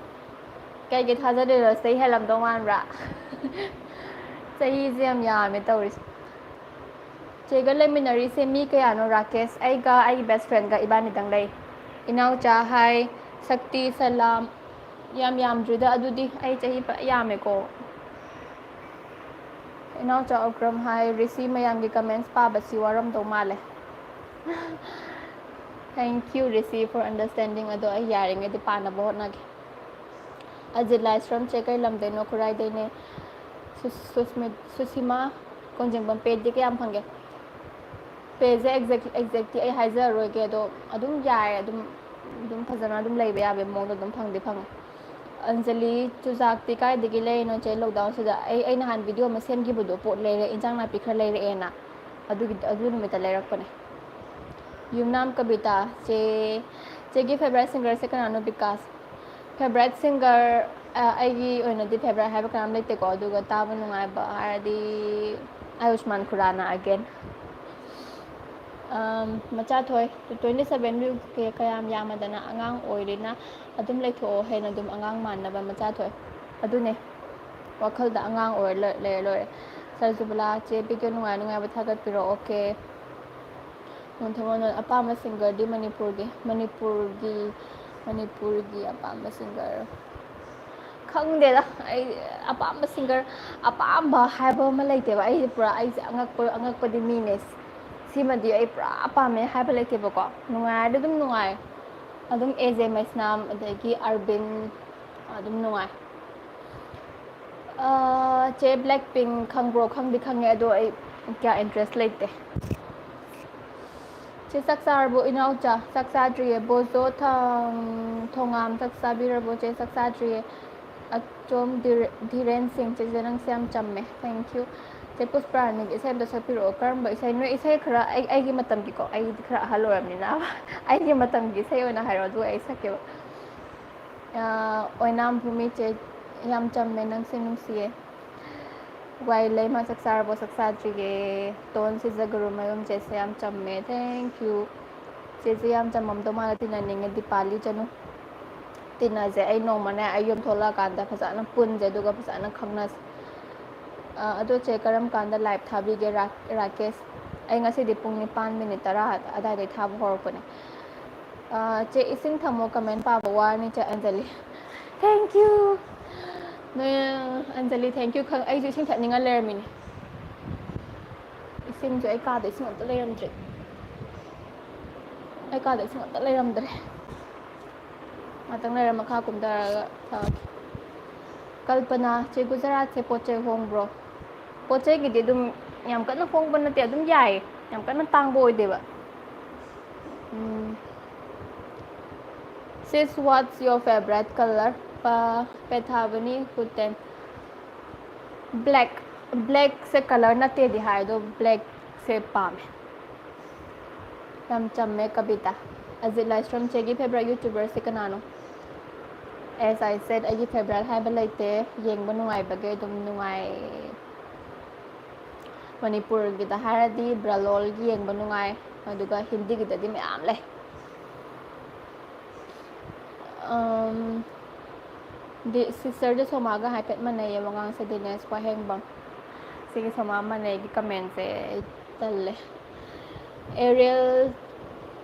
ꯀꯩꯒꯤ ꯊꯥꯖꯗꯣꯏꯅꯣ? ꯆꯍꯤ ꯍꯦꯜꯂꯝꯗꯧ ꯃꯥꯟꯕ꯭ꯔꯥ? ꯆꯍꯤꯁꯦ ꯌꯥꯝ ꯌꯥꯝꯃꯦ ꯇꯧꯔꯤꯁꯦ꯫ ꯆꯦꯒ ꯂꯩꯃꯤꯟꯅꯔꯤꯁꯦ ꯃꯤ ꯀꯌꯥꯅꯣ? ꯔꯥꯀꯦꯁ, ꯑꯩꯒ ꯑꯩꯒꯤ best friendꯒ ꯏꯕꯥꯅꯤꯗꯪ ꯂꯩ꯫ ꯏꯅꯥꯎꯆꯥ ꯍꯥꯏ, ꯁꯛꯇꯤ, ꯁꯂꯥꯝ꯫ ꯌꯥꯝ ꯌꯥꯝꯗ꯭ꯔꯤꯗ ꯑꯗꯨꯗꯤ꯫ ꯑꯩ ꯆꯍꯤ ꯄꯨꯔꯥ ꯌꯥꯝꯃꯦꯀꯣ꯫ ꯏꯅꯥꯎꯆꯥ ꯑꯣꯀ꯭ꯔꯝ ꯍꯥꯏ, ꯔꯤꯁꯤ ꯃꯌꯥꯝꯒꯤ comments ꯄꯥꯕꯁꯤ ꯋꯥꯔꯝꯗꯧ ꯃꯥꯜꯂꯦ꯫ Thank you Rishi for understanding꯫ ꯑꯗꯣ ꯑꯩ ꯌꯥꯔꯤꯉꯩꯗꯤ ꯄꯥꯅꯕ ꯍꯣꯠꯅꯒꯦ꯫ ꯑꯖꯤꯠ ꯂꯥꯏꯁ꯭ꯔꯝ ꯆꯦ ꯀꯩ ꯂꯝꯗꯩꯅꯣ? ꯈꯨꯔꯥꯏꯗꯩꯅꯦ꯫ ꯁꯨ- ꯁꯨꯁꯃꯤꯠ ꯁꯨꯁꯤꯃꯥ ꯀꯣꯟꯖꯦꯡꯕꯝ꯫ Payꯗꯤ ꯀꯌꯥꯝ ꯐꯪꯒꯦ? Payꯁꯦ exact exactly ꯑꯩ ꯍꯥꯏꯖꯔꯔꯣꯏꯒꯦ꯫ ꯑꯗꯣ ꯑꯗꯨꯝ ꯌꯥꯏ, ꯑꯗꯨꯝ ꯑꯗꯨꯝ ꯐꯖꯅ ꯑꯗꯨꯝ ꯂꯩꯕ ꯌꯥꯕꯒꯤ ꯃꯑꯣꯡꯗ ꯑꯗꯨꯝ ꯐꯪꯗꯤ ꯐꯪꯉꯦ꯫ ꯑꯟꯖꯂꯤ ꯆꯨꯖꯥꯛꯇꯤ ꯀꯥꯏꯗꯒꯤ ꯂꯩꯔꯤꯅꯣ ꯆꯦ? Lockdownꯁꯤꯗ ꯑꯩ ꯑꯩ ꯅꯍꯥꯟ video ꯑꯃ ꯁꯦꯝꯈꯤꯕꯗꯣ, ꯄꯣꯠ ꯂꯩꯔꯦ, ꯏꯟꯖꯥꯡ ꯅꯥꯄꯤ ꯈꯔ ꯂꯩꯔꯛꯑꯦꯅ꯫ ꯑꯗꯨꯒꯤ ꯑꯗꯨ ꯅꯨꯃꯤꯠꯇ ꯂꯩꯔꯛꯄꯅꯦ꯫ ꯌꯨꯝꯅꯥꯝ ꯀꯕꯤꯇꯥ ꯆꯦ, ꯆꯦꯒꯤ favourite singerꯁꯦ ꯀꯅꯥꯅꯣ? ꯕꯤꯀꯥꯁ꯫ Favourite singer ꯑꯩꯒꯤ ꯑꯣꯏꯅꯗꯤ favourite ꯍꯥꯏꯕ ꯀꯅꯥꯝ ꯂꯩꯇꯦꯀꯣ꯫ ꯑꯗꯨꯒ ꯇꯥꯕ ꯅꯨꯡꯉꯥꯏꯕ ꯍꯥꯏꯔꯗꯤ ꯑꯌꯨꯁꯃꯥꯟ ꯈꯨꯔꯥꯅꯥ again꯫ ꯑꯝ, ꯃꯆꯥꯊꯣꯏ, twenty seven ꯀꯌꯥꯝ ꯌꯥꯝꯃꯗꯅ ꯑꯉꯥꯡ ꯑꯣꯏꯔꯤꯅ ꯑꯗꯨꯝ ꯂꯩꯊꯣꯛꯑꯣ, ꯍꯦꯟꯅ ꯑꯗꯨꯝ ꯑꯉꯥꯡ ꯃꯥꯟꯅꯕ꯫ ꯃꯆꯥꯊꯣꯏ꯫ ꯑꯗꯨꯅꯦ, ꯋꯥꯈꯜꯗ ꯑꯉꯥꯡ ꯑꯣꯏꯔ ꯂꯣꯏ- ꯂꯩꯔ ꯂꯣꯏꯔꯦ꯫ ꯁꯔꯖꯨꯕꯂꯥ ꯆꯦ, video ꯅꯨꯡꯉꯥꯏ ꯅꯨꯡꯉꯥꯏꯕ ꯊꯥꯒꯠꯄꯤꯔꯛꯑꯣ꯫ Okay꯫ ꯅꯣꯟꯊꯃꯣꯟ ꯑꯄꯥꯝꯕ singerꯗꯤ ꯃꯅꯤꯄꯨꯔꯒꯤ, ꯃꯅꯤꯄꯨꯔꯒꯤ, ꯃꯅꯤꯄꯨꯔꯒꯤ ꯑꯄꯥꯝꯕ singer꯫ ꯈꯪꯗꯦꯗ, ꯑꯩ ꯑꯄꯥꯝꯕ singer, ꯑꯄꯥꯝꯕ ꯍꯥꯏꯕ ꯑꯃ ꯂꯩꯇꯦꯕ꯫ ꯑꯩꯁꯦ ꯄꯨꯔꯥ, ꯑꯩꯁꯦ ꯑꯉꯛꯄ- ꯑꯉꯛꯄꯗꯤ ꯃꯤꯅꯦ꯫ ꯁꯤꯃꯗꯤ ꯑꯩ ꯄꯨꯔꯥ ꯄꯥꯝꯃꯦ ꯍꯥꯏꯕ ꯂꯩꯇꯦꯕꯀꯣ꯫ ꯅꯨꯡꯉꯥꯏꯔꯗꯤ ꯑꯗꯨꯝ ꯅꯨꯡꯉꯥꯏ꯫ ꯑꯗꯨꯝ ꯑꯦ ꯖꯦ ꯃꯩꯁꯅꯥꯝ, ꯑꯗꯒꯤ ꯑꯔꯕꯤꯟ, ꯑꯗꯨꯝ ꯅꯨꯡꯉꯥꯏ꯫ ꯑꯥ, ꯆꯦ, Blackpink ꯈꯪꯕ꯭ꯔꯣ? ꯈꯪꯗꯤ ꯈꯪꯉꯦ, ꯑꯗꯣ ꯑꯩ ꯀꯌꯥ interest ꯂꯩꯇꯦ꯫ ꯆꯦ ꯆꯥꯛ ꯆꯥꯔꯕꯣ ꯏꯅꯥꯎꯆꯥ? ꯆꯥꯛ ꯆꯥꯗ꯭ꯔꯤꯌꯦ꯫ ꯕꯣꯖꯣ ꯊꯥꯡ-, ꯊꯣꯉꯥꯝ ꯆꯥꯛ ꯆꯥꯕꯤꯔꯕꯣ ꯆꯦ? ꯆꯥꯛ ꯆꯥꯗ꯭ꯔꯤꯌꯦ꯫ ꯑꯆꯣꯝ ꯙꯤꯔ-, ꯙꯤꯔꯦꯟ ꯁꯤꯡ, ꯆꯦꯆꯦ ꯅꯪꯁꯦ ꯌꯥꯝ ꯆꯝꯃꯦ꯫ Thank you꯫ ꯆꯦ ꯄꯨꯁꯄꯔꯥꯅꯤꯒꯤ ꯏꯁꯩ ꯑꯝꯇ ꯁꯛꯄꯤꯔꯛꯑꯣ꯫ ꯀꯔꯝꯕ ꯏꯁꯩ? ꯅꯣꯏ ꯏꯁꯩ ꯈꯔ, ꯑꯩ, ꯑꯩꯒꯤ ꯃꯇꯝꯒꯤꯀꯣ, ꯑꯩꯗꯤ ꯈꯔ ꯑꯍꯜ ꯑꯣꯏꯔꯕꯅꯤꯅ꯫ ꯑꯩꯒꯤ ꯃꯇꯝꯒꯤ ꯏꯁꯩ ꯑꯣꯏꯅ ꯍꯥꯏꯔꯣ, ꯑꯗꯨꯒ ꯑꯩ ꯁꯛꯀꯦꯕ꯫ ꯑꯥ, ꯑꯣꯏꯅꯥꯝ ꯚꯨꯃꯤ ꯆꯦ, ꯌꯥꯝ ꯆꯝꯃꯦ, ꯅꯪꯁꯦ ꯅꯨꯡꯁꯤꯌꯦ꯫ ꯋꯥꯏ ꯂꯩꯃ ꯆꯥꯛ ꯆꯥꯔꯕꯣ? ꯆꯥꯛ ꯆꯥꯗ꯭ꯔꯤꯌꯦ꯫ ꯇꯣꯟ ꯁꯤꯖꯒꯨꯔꯨꯃꯌꯨꯝ ꯆꯦꯁꯦ ꯌꯥꯝ ꯆꯝꯃꯦ꯫ Thank you꯫ ꯆꯦꯁꯦ ꯌꯥꯝ ꯆꯝꯃꯝꯗꯧ ꯃꯥꯜꯂꯦ, ꯇꯤꯟꯅꯅꯤꯡꯉꯦ꯫ ꯗꯤꯄꯥꯂꯤ ꯆꯅꯨ꯫ ꯇꯤꯟꯅꯁꯦ꯫ ꯑꯩ ꯅꯣꯡꯃꯅꯦ ꯑꯩ ꯌꯨꯝ ꯊꯣꯛꯂꯛꯑꯀꯥꯟꯗ ꯐꯖꯅ ꯄꯨꯟꯁꯦ, ꯑꯗꯨꯒ ꯐꯖꯅ ꯈꯪꯅꯁꯦ꯫ ꯑ, ꯑꯗꯣ ꯆꯦ ꯀꯔꯝ ꯀꯥꯟꯗ live ꯊꯥꯕꯤꯒꯦ? ꯔꯥ-, ꯔꯥꯀꯦꯁ꯫ ꯑꯩ ꯉꯁꯤꯗꯤ ꯄꯨꯡ ꯅꯤꯄꯥꯟ ꯃꯤꯅꯤꯠ ꯇꯔꯥ ꯑꯗꯥꯏꯗꯩ ꯊꯥꯕ ꯍꯧꯔꯛꯄꯅꯦ꯫ ꯑ, ꯆꯦ ꯏꯁꯤꯡ ꯊꯝꯃꯣ, comment ꯄꯥꯕ ꯋꯥꯔꯅꯤ ꯆꯦ ꯑꯟꯖꯂꯤ꯫ Thank you꯫ ꯅꯣꯏ, ꯑꯟꯖꯂꯤ, thank you꯫ ꯈꯪ-, ꯑꯩꯁꯨ ꯏꯁꯤꯡ ꯊꯛꯅꯤꯡꯉ ꯂꯩꯔꯝꯃꯤꯅꯦ꯫ ꯏꯁꯤꯡꯁꯨ ꯑꯩ ꯀꯥꯗ ꯏꯁꯤꯡ ꯑꯝꯇ ꯂꯩꯔꯝꯗ꯭ꯔꯦ꯫ ꯑꯩ ꯀꯥꯗ ꯏꯁꯤꯡ ꯑꯝꯇ ꯂꯩꯔꯝꯗ꯭ꯔꯦ꯫ ꯉꯥꯛꯇꯪ ꯂꯩꯔ ꯃꯈꯥ ꯀꯨꯝꯊꯔꯒ ꯊꯛꯑꯒꯦ꯫ ꯀꯜꯄꯅꯥ, ꯆꯦ ꯒꯨꯖꯔꯥꯠꯁꯦ ꯄꯣꯠ ꯆꯩ ꯍꯣꯡꯕ꯭ꯔꯣ? ꯄꯣꯠ ꯆꯩꯒꯤꯗꯤ ꯑꯗꯨꯝ ꯌꯥꯝ ꯀꯟꯅ ꯍꯣꯡꯕ ꯅꯠꯇꯦ, ꯑꯗꯨꯝ ꯌꯥꯏꯌꯦ, ꯌꯥꯝ ꯀꯟꯅ ꯇꯥꯡꯕ ꯑꯣꯏꯗꯦꯕ꯫ ꯎꯝ꯫ Sis, what's your favorite color? ꯄ-, ꯄꯦꯊꯥꯕꯅꯤ ꯀꯨꯇꯦꯟ꯫ Black, blackꯁꯦ color ꯅꯠꯇꯦꯗꯤ ꯍꯥꯏ, ꯑꯗꯣ blackꯁꯦ ꯄꯥꯝꯃꯦ꯫ ꯌꯥꯝ ꯆꯝꯃꯦ ꯀꯕꯤꯇꯥ꯫ ꯑꯖꯤꯠ ꯂꯥꯏꯁ꯭ꯔꯝ, ꯆꯦꯒꯤ favorite YouTuberꯁꯦ ꯀꯅꯥꯅꯣ? As I said, ꯑꯩꯒꯤ favorite ꯍꯥꯏꯕ ꯂꯩꯇꯦ, ꯌꯦꯡꯕ ꯅꯨꯡꯉꯥꯏꯕꯒꯤ ꯑꯗꯨꯝ ꯅꯨꯡꯉꯥꯏ꯫ ꯃꯅꯤꯄꯨꯔꯒꯤꯗ ꯍꯥꯏꯔꯗꯤ ꯕ꯭ꯔꯂꯣꯜꯒꯤ ꯌꯦꯡꯕ ꯅꯨꯡꯉꯥꯏ, ꯑꯗꯨꯒ ꯍꯤꯟꯗꯤꯒꯤꯗꯗꯤ ꯃꯌꯥꯝ ꯂꯩ꯫ ꯑꯝ, ꯗꯤ-, sisterꯁꯦ ꯁꯣꯃꯥꯒ ꯍꯥꯏꯐꯦꯠ ꯃꯥꯟꯅꯩꯌꯦ ꯋꯥꯉꯥꯡꯁꯦ, ꯗꯤꯅꯦꯁ ꯋꯥꯍꯦꯡꯕꯝ꯫ ꯁꯤꯒꯤ ꯁꯣꯃꯥ ꯃꯥꯟꯅꯩꯒꯤ commentꯁꯦ ꯑꯩ ꯇꯜꯂꯦ꯫ Ariel,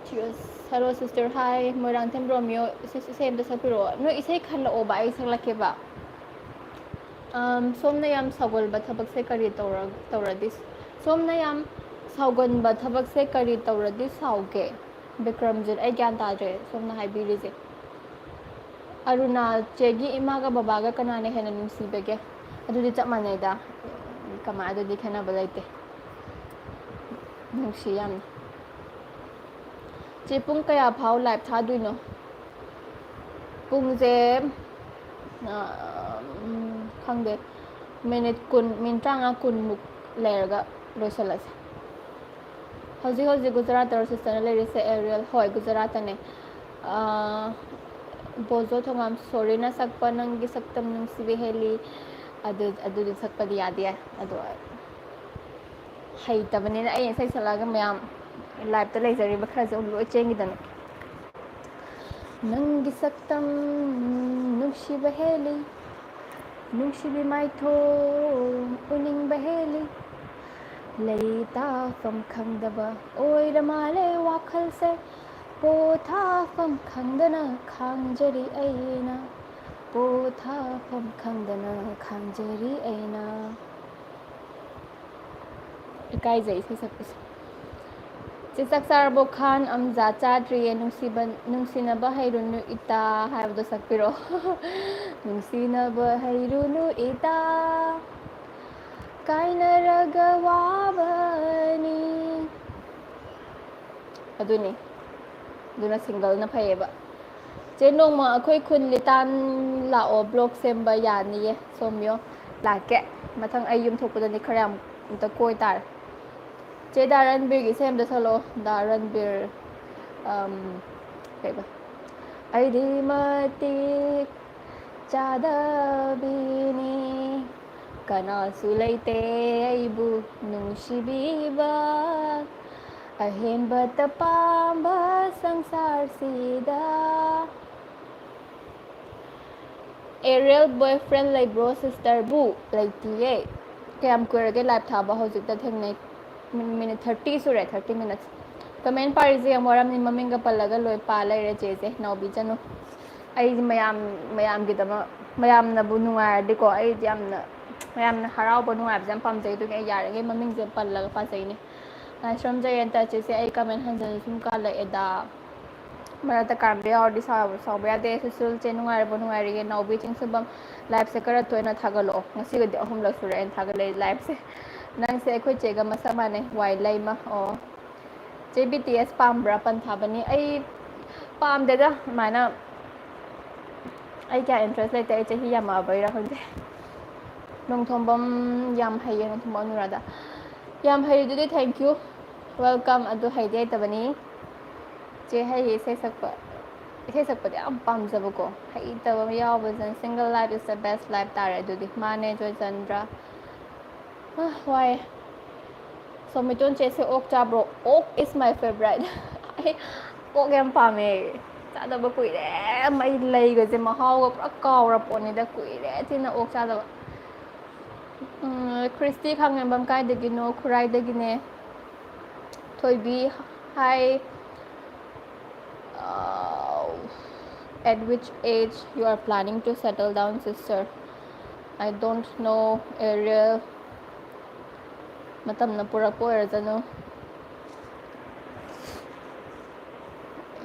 hello sister, hi, Moirangthem ꯔꯣꯃꯤꯌꯣ, sis, ꯏꯁꯩ ꯑꯝꯇ ꯁꯛꯄꯤꯔꯛꯑꯣ꯫ ꯅꯣꯏ ꯏꯁꯩ ꯈꯜꯂꯛꯑꯣꯕ, ꯑꯩ ꯁꯛꯂꯛꯀꯦꯕ꯫ ꯑꯝ, ꯁꯣꯝꯅ ꯌꯥꯝ ꯁꯥꯎꯒꯟꯕ ꯊꯕꯛꯁꯦ ꯀꯔꯤ ꯇꯧꯔ-, ꯇꯧꯔꯗꯤ, ꯁꯣꯝꯅ ꯌꯥꯝ ꯁꯥꯎꯒꯟꯕ ꯊꯕꯛꯁꯦ ꯀꯔꯤ ꯇꯧꯔꯗꯤ ꯁꯥꯎꯒꯦ? ꯕꯤꯀ꯭ꯔꯝꯖꯤꯠ, ꯑꯩ ꯒ꯭ꯌꯥꯟ ꯇꯥꯗ꯭ꯔꯦ ꯁꯣꯝꯅ ꯍꯥꯏꯕꯤꯔꯤꯁꯦ꯫ ꯑꯔꯨꯅꯥ, ꯆꯦꯒꯤ ꯏꯃꯥꯒ ꯕꯕꯥꯒ ꯀꯅꯥꯅ ꯍꯦꯟꯅ ꯅꯨꯡꯁꯤꯕꯒꯦ? ꯑꯗꯨꯗꯤ ꯆꯞ ꯃꯥꯟꯅꯩꯗ꯫ ꯀꯃꯥꯏ, ꯑꯗꯨꯗꯤ ꯈꯦꯠꯅꯕ ꯂꯩꯇꯦ꯫ ꯅꯨꯡꯁꯤ ꯌꯥꯝꯅ꯫ ꯁꯤ ꯄꯨꯡ ꯀꯌꯥ ꯐꯥꯎ live ꯊꯥꯗꯣꯏꯅꯣ? ꯄꯨꯡꯁꯦ, ꯑ, ꯎꯝ, ꯈꯪꯗꯦ, minute ꯀꯨꯟ, minute ꯇꯔꯥꯃꯉꯥ ꯀꯨꯟꯃꯨꯛ ꯂꯩꯔꯒ ꯂꯣꯏꯁꯤꯜꯂꯁꯦ꯫ ꯍꯧꯖꯤꯛ ꯍꯧꯖꯤꯛ ꯒꯨꯖꯔꯥꯠꯇꯔꯣ sister ꯅ ꯂꯩꯔꯤꯁꯦ, ꯑꯦꯔꯤꯌꯦꯜ? ꯍꯣꯏ, ꯒꯨꯖꯔꯥꯠꯇꯅꯦ꯫ ꯑ, ꯕꯣꯖꯣ ꯊꯣꯉꯥꯝ ꯁꯣꯔꯤꯅ ꯁꯛꯄ ꯅꯪꯒꯤ ꯁꯛꯇꯝ ꯅꯨꯡꯁꯤꯕ ꯍꯦꯜꯂꯤ, ꯑꯗꯨ, ꯑꯗꯨꯗꯤ ꯁꯛꯄꯗꯤ ꯌꯥꯗꯦ꯫ ꯑꯗꯣ ꯍꯩꯇꯕꯅꯤꯅ ꯑꯩ ꯏꯁꯩ ꯁꯛꯂꯛꯑꯒ ꯃꯌꯥꯝ live ꯇ ꯂꯩꯖꯔꯤꯕ ꯈꯔꯁꯦ ꯑꯃꯨꯛ ꯂꯣꯏ ꯆꯦꯟꯈꯤꯗꯅ꯫ ꯅꯪꯒꯤ ꯁꯛꯇꯝ ꯅꯨꯡꯁꯤꯕ ꯍꯦꯜꯂꯤ, ꯅꯨꯡꯁꯤꯕꯤ ꯃꯥꯏꯊꯣꯡ ꯎꯅꯤꯡꯕ ꯍꯦꯜꯂꯤ꯫ ꯂꯩꯇꯥꯐꯝ ꯈꯪꯗꯕ ꯑꯣꯏꯔ ꯃꯥꯜꯂꯦ ꯋꯥꯈꯜꯁꯦ, ꯄꯣꯊꯥꯐꯝ ꯈꯪꯗꯅ ꯈꯥꯡꯖꯔꯤ ꯑꯩꯅ, ꯄꯣꯊꯥꯐꯝ ꯈꯪꯗꯅ ꯈꯥꯡꯖꯔꯤ ꯑꯩꯅ꯫ ꯏꯀꯥꯏꯖꯩ ꯏꯁꯩ ꯁꯛꯄꯁꯦ꯫ ꯆꯦ ꯆꯥꯛ ꯆꯥꯔꯕꯣ ꯈꯥꯟ ꯑꯝꯖꯥ? ꯆꯥꯗ꯭ꯔꯤꯌꯦ꯫ ꯅꯨꯡꯁꯤꯕ-, ꯅꯨꯡꯁꯤꯅꯕ ꯍꯩꯔꯨꯅꯨ ꯏꯇꯥ ꯍꯥꯏꯕꯗꯣ ꯁꯛꯄꯤꯔꯣ꯫ ꯅꯨꯡꯁꯤꯅꯕ ꯍꯩꯔꯨꯅꯨ ꯏꯇꯥ, ꯀꯥꯏꯅꯔꯒ ꯋꯥꯕꯅꯤ꯫ ꯑꯗꯨꯅꯤ꯫ ꯑꯗꯨꯅ single ꯅ ꯐꯩꯌꯦꯕ꯫ ꯆꯦ, ꯅꯣꯡꯃ ꯑꯩꯈꯣꯏ ꯈꯨꯟ ꯂꯤꯇꯥꯟ ꯂꯥꯛꯑꯣ, vlog ꯁꯦꯝꯕ ꯌꯥꯅꯤꯌꯦ꯫ ꯁꯣꯝꯕꯤꯌꯣ, ꯂꯥꯛꯀꯦ꯫ ꯃꯊꯪ ꯑꯩ ꯌꯨꯝ ꯊꯣꯛꯄꯗꯗꯤ ꯈꯔ ꯌꯥꯝ ꯑꯝꯇ ꯀꯣꯏ ꯇꯥꯔꯦ꯫ ꯆꯦ, ꯗꯥ ꯔꯟꯕꯤꯔꯒꯤ ꯏꯁꯩ ꯑꯝꯇ ꯁꯛꯂꯛꯑꯣ꯫ ꯗꯥ ꯔꯟꯕꯤꯔ, ꯑꯝ, ꯀꯩꯕ? ꯑꯩꯗꯤ ꯃꯇꯤꯛ ꯆꯥꯗꯕꯤꯅꯤ, ꯀꯅꯥꯁꯨ ꯂꯩꯇꯦ ꯑꯩꯕꯨ ꯅꯨꯡꯁꯤꯕꯤꯕ, ꯑꯍꯦꯟꯕꯇ ꯄꯥꯝꯕ ꯁꯪꯁꯥꯔꯁꯤꯗ꯫ ꯑꯦꯔꯤꯌꯦꯜ boyfriend ꯂꯩꯕ꯭ꯔꯣ sister ꯕꯨ? ꯂꯩꯇꯤꯌꯦ꯫ ꯀꯌꯥꯝ ꯀꯨꯏꯔꯒꯦ live ꯊꯥꯕ? ꯍꯧꯖꯤꯛꯇ ꯊꯦꯡꯅꯩ꯫ ꯃꯤꯅꯤꯠ thirty ꯁꯨꯔꯦ, thirty minutes꯫ Comment ꯄꯥꯔꯤꯁꯦ ꯌꯥꯝ ꯋꯥꯔꯝꯅꯤ, ꯃꯃꯤꯡꯒ ꯄꯜꯂꯒ ꯂꯣꯏ ꯄꯥ ꯂꯩꯔꯦ ꯆꯦꯁꯦ, ꯅꯥꯎꯕꯤꯖꯅꯨ꯫ ꯑꯩꯗꯤ ꯃꯌꯥꯝ, ꯃꯌꯥꯝꯒꯤꯗꯃꯛ, ꯃꯌꯥꯝꯅꯕꯨ ꯅꯨꯡꯉꯥꯏꯔꯗꯤꯀꯣ, ꯑꯩꯗꯤ ꯌꯥꯝꯅ, ꯃꯌꯥꯝꯅ ꯍꯔꯥꯎꯕ ꯅꯨꯡꯉꯥꯏꯕꯁꯦ ꯌꯥꯝ ꯄꯥꯝꯖꯩ꯫ ꯑꯗꯨꯒꯤ ꯑꯩ ꯌꯥꯔꯤꯉꯩ ꯃꯃꯤꯡꯁꯦ ꯄꯜꯂꯒ ꯄꯥꯖꯩꯅꯦ꯫ ꯂꯥꯏꯁ꯭ꯔꯝ ꯖꯌꯟꯇ ꯆꯦꯁꯦ, ꯑꯩ comment ꯍꯟꯖꯟꯅ ꯁꯨꯝ ꯀꯥꯜꯂꯛꯑꯦꯗ꯫ ꯃꯔꯛꯇ ꯀꯥꯟꯕ ꯌꯥꯎꯔꯗꯤ ꯁꯥꯎ-, ꯁꯥꯎꯕ ꯌꯥꯗꯦ꯫ ꯁꯨꯁꯤꯜ ꯆꯦ, ꯅꯨꯡꯉꯥꯏꯔꯕꯣ? ꯅꯨꯡꯉꯥꯏꯔꯤꯌꯦ꯫ ꯅꯥꯎꯕꯤ ꯆꯤꯡꯁꯨꯝꯕꯝ, live ꯁꯦ ꯈꯔ ꯇꯣꯏꯅ ꯊꯥꯒꯠꯂꯛꯑꯣ꯫ ꯉꯁꯤꯒꯗꯤ ꯑꯍꯨꯝꯂꯛ ꯁꯨꯔꯦ ꯑꯩꯅ ꯊꯥꯒꯠꯂꯛꯏ live ꯁꯦ꯫ ꯅꯪꯁꯦ ꯑꯩꯈꯣꯏ ꯆꯦꯒ ꯃꯁꯛ ꯃꯥꯟꯅꯩ꯫ ꯋꯥꯏ ꯂꯩꯃ꯫ ꯑꯣ꯫ ꯆꯦ, ꯕꯤ ꯇꯤ ꯑꯦꯁ ꯄꯥꯝꯕ꯭ꯔꯥ? ꯄꯟꯊꯥꯕꯅꯤ꯫ ꯑꯩ ꯄꯥꯝꯗꯦꯗ ꯑꯗꯨꯃꯥꯏꯅ, ꯑꯩ ꯀꯌꯥ ꯏꯟꯇꯔꯦꯁ ꯂꯩꯇꯦ꯫ ꯑꯩ ꯆꯍꯤ ꯌꯥꯝꯃꯛꯑꯕꯩꯔꯥ ꯈꯪꯗꯦ꯫ ꯅꯣꯡꯊꯣꯝꯕꯝ ꯌꯥꯝ ꯍꯩꯌꯦ, ꯅꯣꯡꯊꯣꯝꯕꯝ ꯑꯅꯨꯔꯥꯗ꯫ ꯌꯥꯝ ꯍꯩꯔꯤꯗꯨꯗꯤ, thank you, welcome꯫ ꯑꯗꯨ ꯍꯩꯗꯤ ꯍꯩꯇꯕꯅꯤ꯫ ꯆꯦ ꯍꯩꯌꯦ ꯏꯁꯩ ꯁꯛꯄ꯫ ꯏꯁꯩ ꯁꯛꯄꯗꯤ ꯌꯥꯝ ꯄꯥꯝꯖꯕꯀꯣ, ꯍꯩꯇꯕ ꯑꯃ ꯌꯥꯎꯕꯁꯤꯅ꯫ Single life is the best life ꯇꯥꯔꯦ ꯑꯗꯨꯗꯤ꯫ ꯃꯥꯅꯦ, ꯖꯣꯏꯆꯟꯗ꯭ꯔ꯫ ꯑ, ꯋꯥꯏꯌꯦ꯫ ꯁꯣꯃꯤꯇꯣꯟ ꯆꯦꯁꯦ ꯑꯣꯛ ꯆꯥꯕ꯭ꯔꯣ? ꯑꯣꯛ is my favorite꯫ ꯑꯩ ꯑꯣꯛ ꯌꯥꯝ ꯄꯥꯝꯃꯦ꯫ ꯆꯥꯗꯕ ꯀꯨꯏꯔꯦ꯫ ꯃꯩ ꯂꯩꯒꯁꯦ ꯃꯍꯥꯎꯒ ꯄꯨꯔꯥ ꯀꯥꯎꯔ ꯄꯣꯠꯅꯤꯗ꯫ ꯀꯨꯏꯔꯦ ꯊꯤꯅ ꯑꯣꯛ ꯆꯥꯗꯕ꯫ ꯎꯝ, ꯈ꯭ꯔꯤꯁꯇꯤ ꯈꯥꯉꯦꯝꯕꯝ ꯀꯥꯏꯗꯒꯤꯅꯣ? ꯈꯨꯔꯥꯏꯗꯒꯤꯅꯦ꯫ ꯊꯣꯏꯕꯤ, hi꯫ Uh, at which age you are planning to settle down, sister? I don't know, Ariel꯫ ꯃꯇꯝꯅ ꯄꯨꯔꯛꯄ ꯑꯣꯏꯔꯖꯅꯨ꯫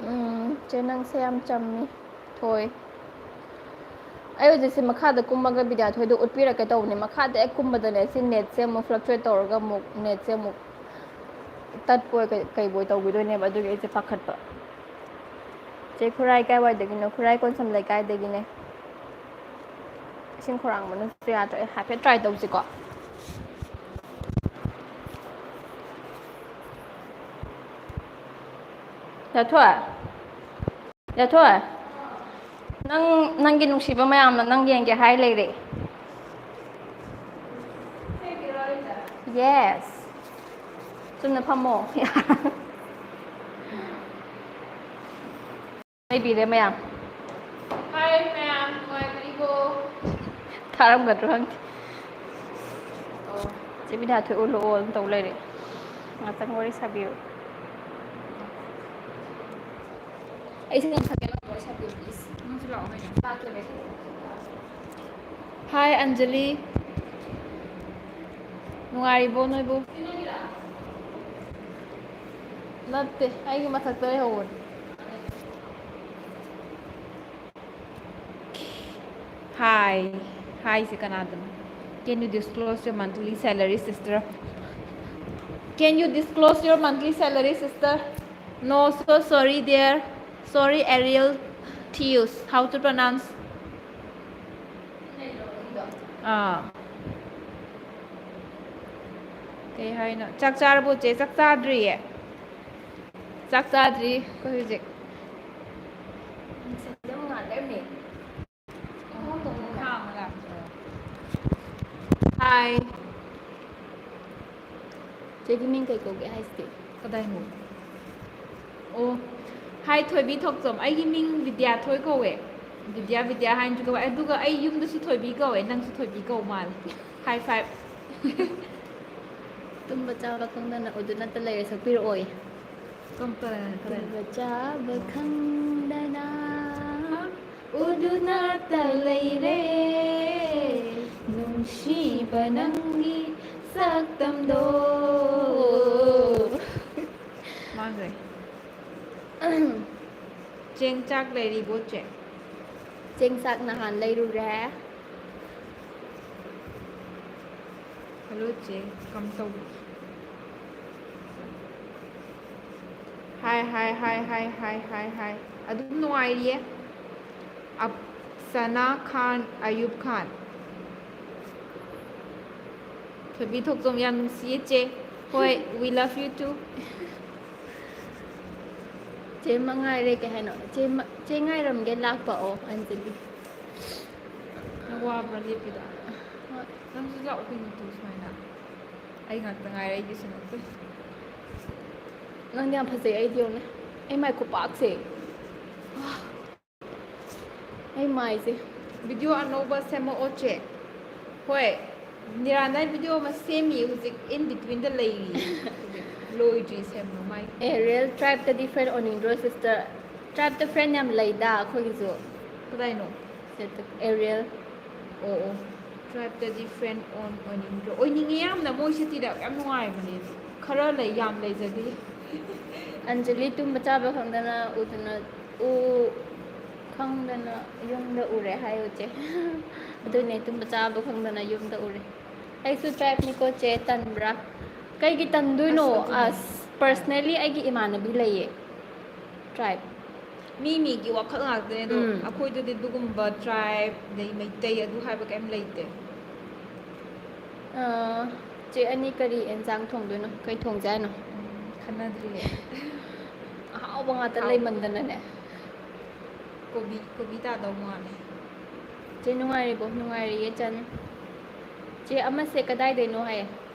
ꯎꯝ, ꯆꯦ, ꯅꯪꯁꯦ ꯌꯥꯝ ꯆꯝꯃꯤ꯫ ꯊꯣꯏ꯫ ꯑꯩ ꯍꯧꯖꯤꯛꯁꯦ ꯃꯈꯥꯗ ꯀꯨꯝꯃꯒ ꯕꯤꯗ꯭ꯌꯥꯊꯣꯏꯗꯣ ꯎꯠꯄꯤꯔꯛꯀꯦ ꯇꯧꯕꯅꯦ꯫ ꯃꯈꯥꯗ ꯍꯦꯛ ꯀꯨꯝꯕꯗꯅꯦ ꯁꯤ ꯅꯦꯠꯁꯦ ꯑꯃꯨꯛ fluctuate ꯇꯧꯔꯒ ꯑꯃꯨꯛ ꯅꯦꯠꯁꯦ ꯑꯃꯨꯛ ꯇꯠꯄꯣꯏ ꯀꯩ-, ꯀꯩꯕꯣꯏ ꯇꯧꯈꯤꯗꯣꯏꯅꯦꯕ, ꯑꯗꯨꯒꯤ ꯑꯩꯁꯦ ꯄꯥꯈꯠꯄ꯫ ꯆꯦ ꯈꯨꯔꯥꯏ ꯀꯥꯏꯋꯥꯏꯗꯒꯤꯅꯣ? ꯈꯨꯔꯥꯏ ꯀꯣꯟꯁꯝ ꯂꯩꯀꯥꯏꯗꯒꯤꯅꯦ꯫ ꯏꯁꯤꯡ ꯈꯧꯔꯥꯡꯕꯅꯁꯨ ꯌꯥꯗ꯭ꯔꯦ꯫ ꯍꯥꯏꯐꯦꯠ try ꯇꯧꯁꯤꯀꯣ꯫ ꯌꯥꯊꯣꯏ? ꯌꯥꯊꯣꯏ? ꯅꯪ, ꯅꯪꯒꯤ ꯅꯨꯡꯁꯤꯕ ꯃꯌꯥꯝꯅ ꯅꯪ ꯌꯦꯡꯒꯦ ꯍꯥꯏ ꯂꯩꯔꯦ꯫ Yes꯫ ꯆꯨꯝꯅ ꯐꯝꯃꯣ꯫ ꯂꯩꯕꯤꯔꯦ ꯃꯌꯥꯝ꯫ Hi ꯃꯌꯥꯝ, ꯅꯨꯡꯉꯥꯏꯕꯤꯔꯤꯕꯣ? ꯊꯥꯔꯝꯒꯗ꯭ꯔꯣ ꯈꯪꯗꯦ꯫ ꯑꯣ, ꯆꯦ ꯕꯤꯗ꯭ꯌꯥꯊꯣꯏ ꯎꯠꯂꯛꯑꯣ ꯑꯗꯨꯝ ꯇꯧ ꯂꯩꯔꯦ꯫ ꯉꯥꯛꯇꯪ ꯋꯥꯔꯤ ꯁꯥꯕꯤꯌꯨ꯫ ꯑꯩꯁꯦ ꯉꯥꯛꯇꯪ ꯋꯥꯔꯤ ꯁꯥꯕꯤꯌꯨ, please꯫ ꯅꯪꯁꯨ ꯂꯥꯛꯑꯣ ꯀꯩꯅꯣ꯫ ꯂꯥꯛꯀꯦ꯫ Hi ꯑꯟꯖꯂꯤ꯫ ꯅꯨꯡꯉꯥꯏꯔꯤꯕꯣ ꯅꯣꯏꯕꯨ? ꯅꯠꯇꯦ, ꯑꯩꯒꯤ ꯃꯊꯛꯇ ꯂꯩꯍꯧꯕꯅꯦ꯫ Hi꯫ Hi say ꯀꯅꯥꯗꯅꯣ? Can you disclose your monthly salary, sister? Can you disclose your monthly salary, sister? No, so sorry, dear. Sorry, Ariel Theus. How to pronounce? ꯑꯥ꯫ ꯀꯩ ꯍꯥꯏꯅꯣ? ꯆꯥꯛ ꯆꯥꯔꯕꯣ, ꯆꯦ? ꯆꯥꯛ ꯆꯥꯗ꯭ꯔꯤꯌꯦ꯫ ꯆꯥꯛ ꯆꯥꯗ꯭ꯔꯤ ꯑꯩꯈꯣꯏ ꯍꯧꯖꯤꯛ꯫ ꯍꯥꯏ꯫ ꯆꯦꯒꯤ ꯃꯤꯡ ꯀꯩ ꯀꯧꯒꯦ ꯍꯥꯏꯁꯤꯗꯤ? ꯀꯗꯥꯏꯅꯣ? ꯑꯣ, ꯍꯥꯏ, ꯊꯣꯏꯕꯤ ꯊꯣꯛꯆꯣꯝ꯫ ꯑꯩꯒꯤ ꯃꯤꯡ ꯕꯤꯗ꯭ꯌꯥꯊꯣꯏ ꯀꯧꯋꯦ꯫ ꯕꯤꯗ꯭ꯌꯥ, ꯕꯤꯗ꯭ꯌꯥ ꯍꯥꯏꯅꯁꯨ ꯀꯧꯋꯦ꯫ ꯑꯗꯨꯒ ꯑꯩ ꯌꯨꯝꯗꯁꯨ ꯊꯣꯏꯕꯤ ꯀꯧꯋꯦ, ꯅꯪꯁꯨ ꯊꯣꯏꯕꯤ ꯀꯧ ꯃꯥꯜꯂꯦ꯫ High five꯫ ꯇꯨꯝꯕ ꯆꯥꯕ ꯈꯪꯗꯅ ꯎꯗꯨꯅꯇ ꯂꯩꯔꯦ, ꯁꯛꯄꯤꯔꯛꯑꯣꯏ꯫ ꯀꯔꯝ ꯀꯔꯥꯏ, ꯀꯔꯥꯏ? ꯇꯨꯝꯕ ꯆꯥꯕ ꯈꯪꯗꯅ ꯎꯗꯨꯅꯇ ꯂꯩꯔꯦ, ꯅꯨꯡꯁꯤꯕ ꯅꯪꯒꯤ ꯁꯛꯇꯝꯗꯣ꯫ ꯃꯥꯡꯈ꯭ꯔꯦ꯫ ꯆꯦꯡ ꯆꯥꯛ ꯂꯩꯔꯤꯕꯣ, ꯆꯦ? ꯆꯦꯡ ꯆꯥꯛ ꯅꯍꯥꯟ ꯂꯩꯔꯨꯔꯦ꯫ ꯍꯜꯂꯣ, ꯆꯦ꯫ ꯀꯝ ꯇꯧꯔꯤ? ꯍꯥꯏ, ꯍꯥꯏ, ꯍꯥꯏ, ꯍꯥꯏ, ꯍꯥꯏ, ꯍꯥꯏ, ꯍꯥꯏ꯫ ꯑꯗꯨꯝ ꯅꯨꯡꯉꯥꯏꯔꯤꯌꯦ꯫ ꯑꯞꯁꯅꯥ ꯈꯥꯟ, ꯑꯌꯨꯕ ꯈꯥꯟ꯫ ꯊꯣꯏꯕꯤ ꯊꯣꯛꯆꯣꯝ ꯌꯥꯝ ꯅꯨꯡꯁꯤꯌꯦ, ꯆꯦ꯫ ꯍꯣꯏ, we love you too꯫ ꯆꯦ ꯃꯉꯥꯏꯔꯦ, ꯀꯩ ꯍꯥꯏꯅꯣ? ꯆꯦ ꯃ-, ꯆꯦ ꯉꯥꯏꯔꯝꯒꯦ ꯂꯥꯛꯄ꯫ ꯑꯣ, ꯑꯟꯖꯂꯤ꯫ ꯅꯪ ꯋꯥꯕ꯭ꯔꯥ ꯂꯦꯞꯄꯤꯗꯣ? ꯍꯣꯏ꯫ ꯅꯪꯁꯨ ꯂꯥꯛꯑꯣ ꯀꯩꯅꯣ, ꯇꯨ ꯁꯨꯃꯥꯏꯅ꯫ ꯑꯩ ꯉꯥꯛꯇ ꯉꯥꯏꯔꯦ, ꯑꯩꯒꯤꯁꯨ ꯅꯠꯇꯦ꯫ ꯅꯪꯗꯤ ꯌꯥꯝ ꯐꯖꯩ, ꯑꯩꯗꯤ ꯌꯦꯡꯉꯨꯅꯦ꯫ ꯑꯩ ꯃꯥꯏ ꯈꯨꯄꯥꯛꯁꯦ꯫ ꯑꯩ ꯃꯥꯏꯁꯦ꯫ ꯚꯤꯗꯤꯑꯣ ꯑꯅꯧꯕ ꯁꯦꯝꯃꯛꯑꯣ, ꯆꯦ꯫ ꯍꯣꯏ, ꯅꯤꯔꯥꯟꯗꯥꯏ ꯚꯤꯗꯤꯑꯣ ꯑꯃ ꯁꯦꯝꯃꯤ ꯍꯧꯖꯤꯛ, in between ꯗ ꯂꯩꯔꯤ꯫ ꯍꯧꯖꯤꯛ ꯂꯣꯏꯗ꯭ꯔꯤ ꯁꯦꯝꯕ ꯃꯥꯏ꯫ ꯑꯦ, ꯔꯤꯌꯦꯜ ꯇ꯭ꯔꯥꯏꯞꯇꯗꯤ ꯐ꯭ꯔꯦꯟ ꯑꯣꯏꯅꯤꯡꯗ꯭ꯔꯣ, ꯁꯤꯁꯇꯔ? ꯇ꯭ꯔꯥꯏꯞꯇ ꯐ꯭ꯔꯦꯟ ꯌꯥꯝ ꯂꯩꯗ ꯑꯩꯈꯣꯏꯒꯤꯁꯨ꯫ ꯀꯗꯥꯏꯅꯣ? ꯁꯤꯗ ꯑꯦꯔꯤꯌꯦꯜ꯫ ꯑꯣ, ꯑꯣ꯫ ꯇ꯭ꯔꯥꯏꯞꯇꯗꯤ ꯐ꯭ꯔꯦꯟ ꯑꯣꯟ ꯑꯣꯏꯅꯤꯡꯗ꯭ꯔꯣ? ꯑꯣꯏꯅꯤꯡꯉꯦ ꯌꯥꯝꯅ, ꯃꯣꯏ ꯁꯤꯇꯤꯗ ꯌꯥꯝ ꯅꯨꯡꯉꯥꯏꯕꯅꯦ꯫ ꯈꯔ ꯂꯩ, ꯌꯥꯝ ꯂꯩꯖꯗꯦ꯫ ꯑꯟꯖꯂꯤ ꯇꯨꯝꯕ ꯆꯥꯕ ꯈꯪꯗꯅ ꯎꯗꯨꯅ, ꯎ ꯈꯪꯗꯅ ꯌꯨꯝꯗ ꯎꯔꯦ ꯍꯥꯏꯌꯨ, ꯆꯦ꯫ ꯑꯗꯨꯅꯦ, ꯇꯨꯝꯕ ꯆꯥꯕ ꯈꯪꯗꯅ ꯌꯨꯝꯗ ꯎꯔꯦ꯫ ꯑꯩꯁꯨ ꯇ꯭ꯔꯥꯏꯞꯅꯤꯀꯣ, ꯆꯦ, ꯇꯟꯕ꯭ꯔꯥ? ꯀꯩꯒꯤ ꯇꯟꯗꯣꯏꯅꯣ? ꯑꯁ, ꯑꯗꯨꯅꯦ꯫ ꯑꯁ, personally ꯑꯩꯒꯤ ꯏꯃꯥꯟꯅꯕꯤ ꯂꯩꯌꯦ, tribe꯫ ꯃꯤ ꯃꯤꯒꯤ ꯋꯥꯈꯜ ꯉꯥꯛꯇꯅꯦ ꯑꯗꯣ꯫ ꯎꯝ꯫ ꯑꯩꯈꯣꯏꯗꯗꯤ ꯑꯗꯨꯒꯨꯝꯕ tribe ꯑꯗꯩ ꯃꯩꯇꯩ ꯑꯗꯨ ꯍꯥꯏꯕ ꯀꯩꯝ ꯂꯩꯇꯦ꯫ ꯑ, ꯆꯦ ꯑꯅꯤ ꯀꯔꯤ ꯑꯦꯟꯁꯥꯡ ꯊꯣꯡꯗꯣꯏꯅꯣ? ꯀꯩ ꯊꯣꯡꯁꯦ ꯍꯥꯏꯅꯣ? ꯎꯝ, ꯈꯟꯅꯗ꯭ꯔꯤꯌꯦ꯫ ꯑꯍꯥꯎꯕ ꯉꯥꯛꯇ ꯍꯥꯎ꯫ ꯂꯩꯃꯟꯗꯅꯅꯦ꯫ ꯀꯣꯕꯤ, ꯀꯣꯕꯤ ꯇꯥꯗꯧ ꯃꯥꯜꯂꯦ꯫ ꯆꯦ ꯅꯨꯡꯉꯥꯏꯔꯤꯕꯣ? ꯅꯨꯡꯉꯥꯏꯔꯤꯌꯦ ꯆꯟ꯫ ꯆꯦ ꯑꯃꯁꯦ ꯀꯗꯥꯏꯗꯩꯅꯣ ꯍꯥꯏꯌꯦ?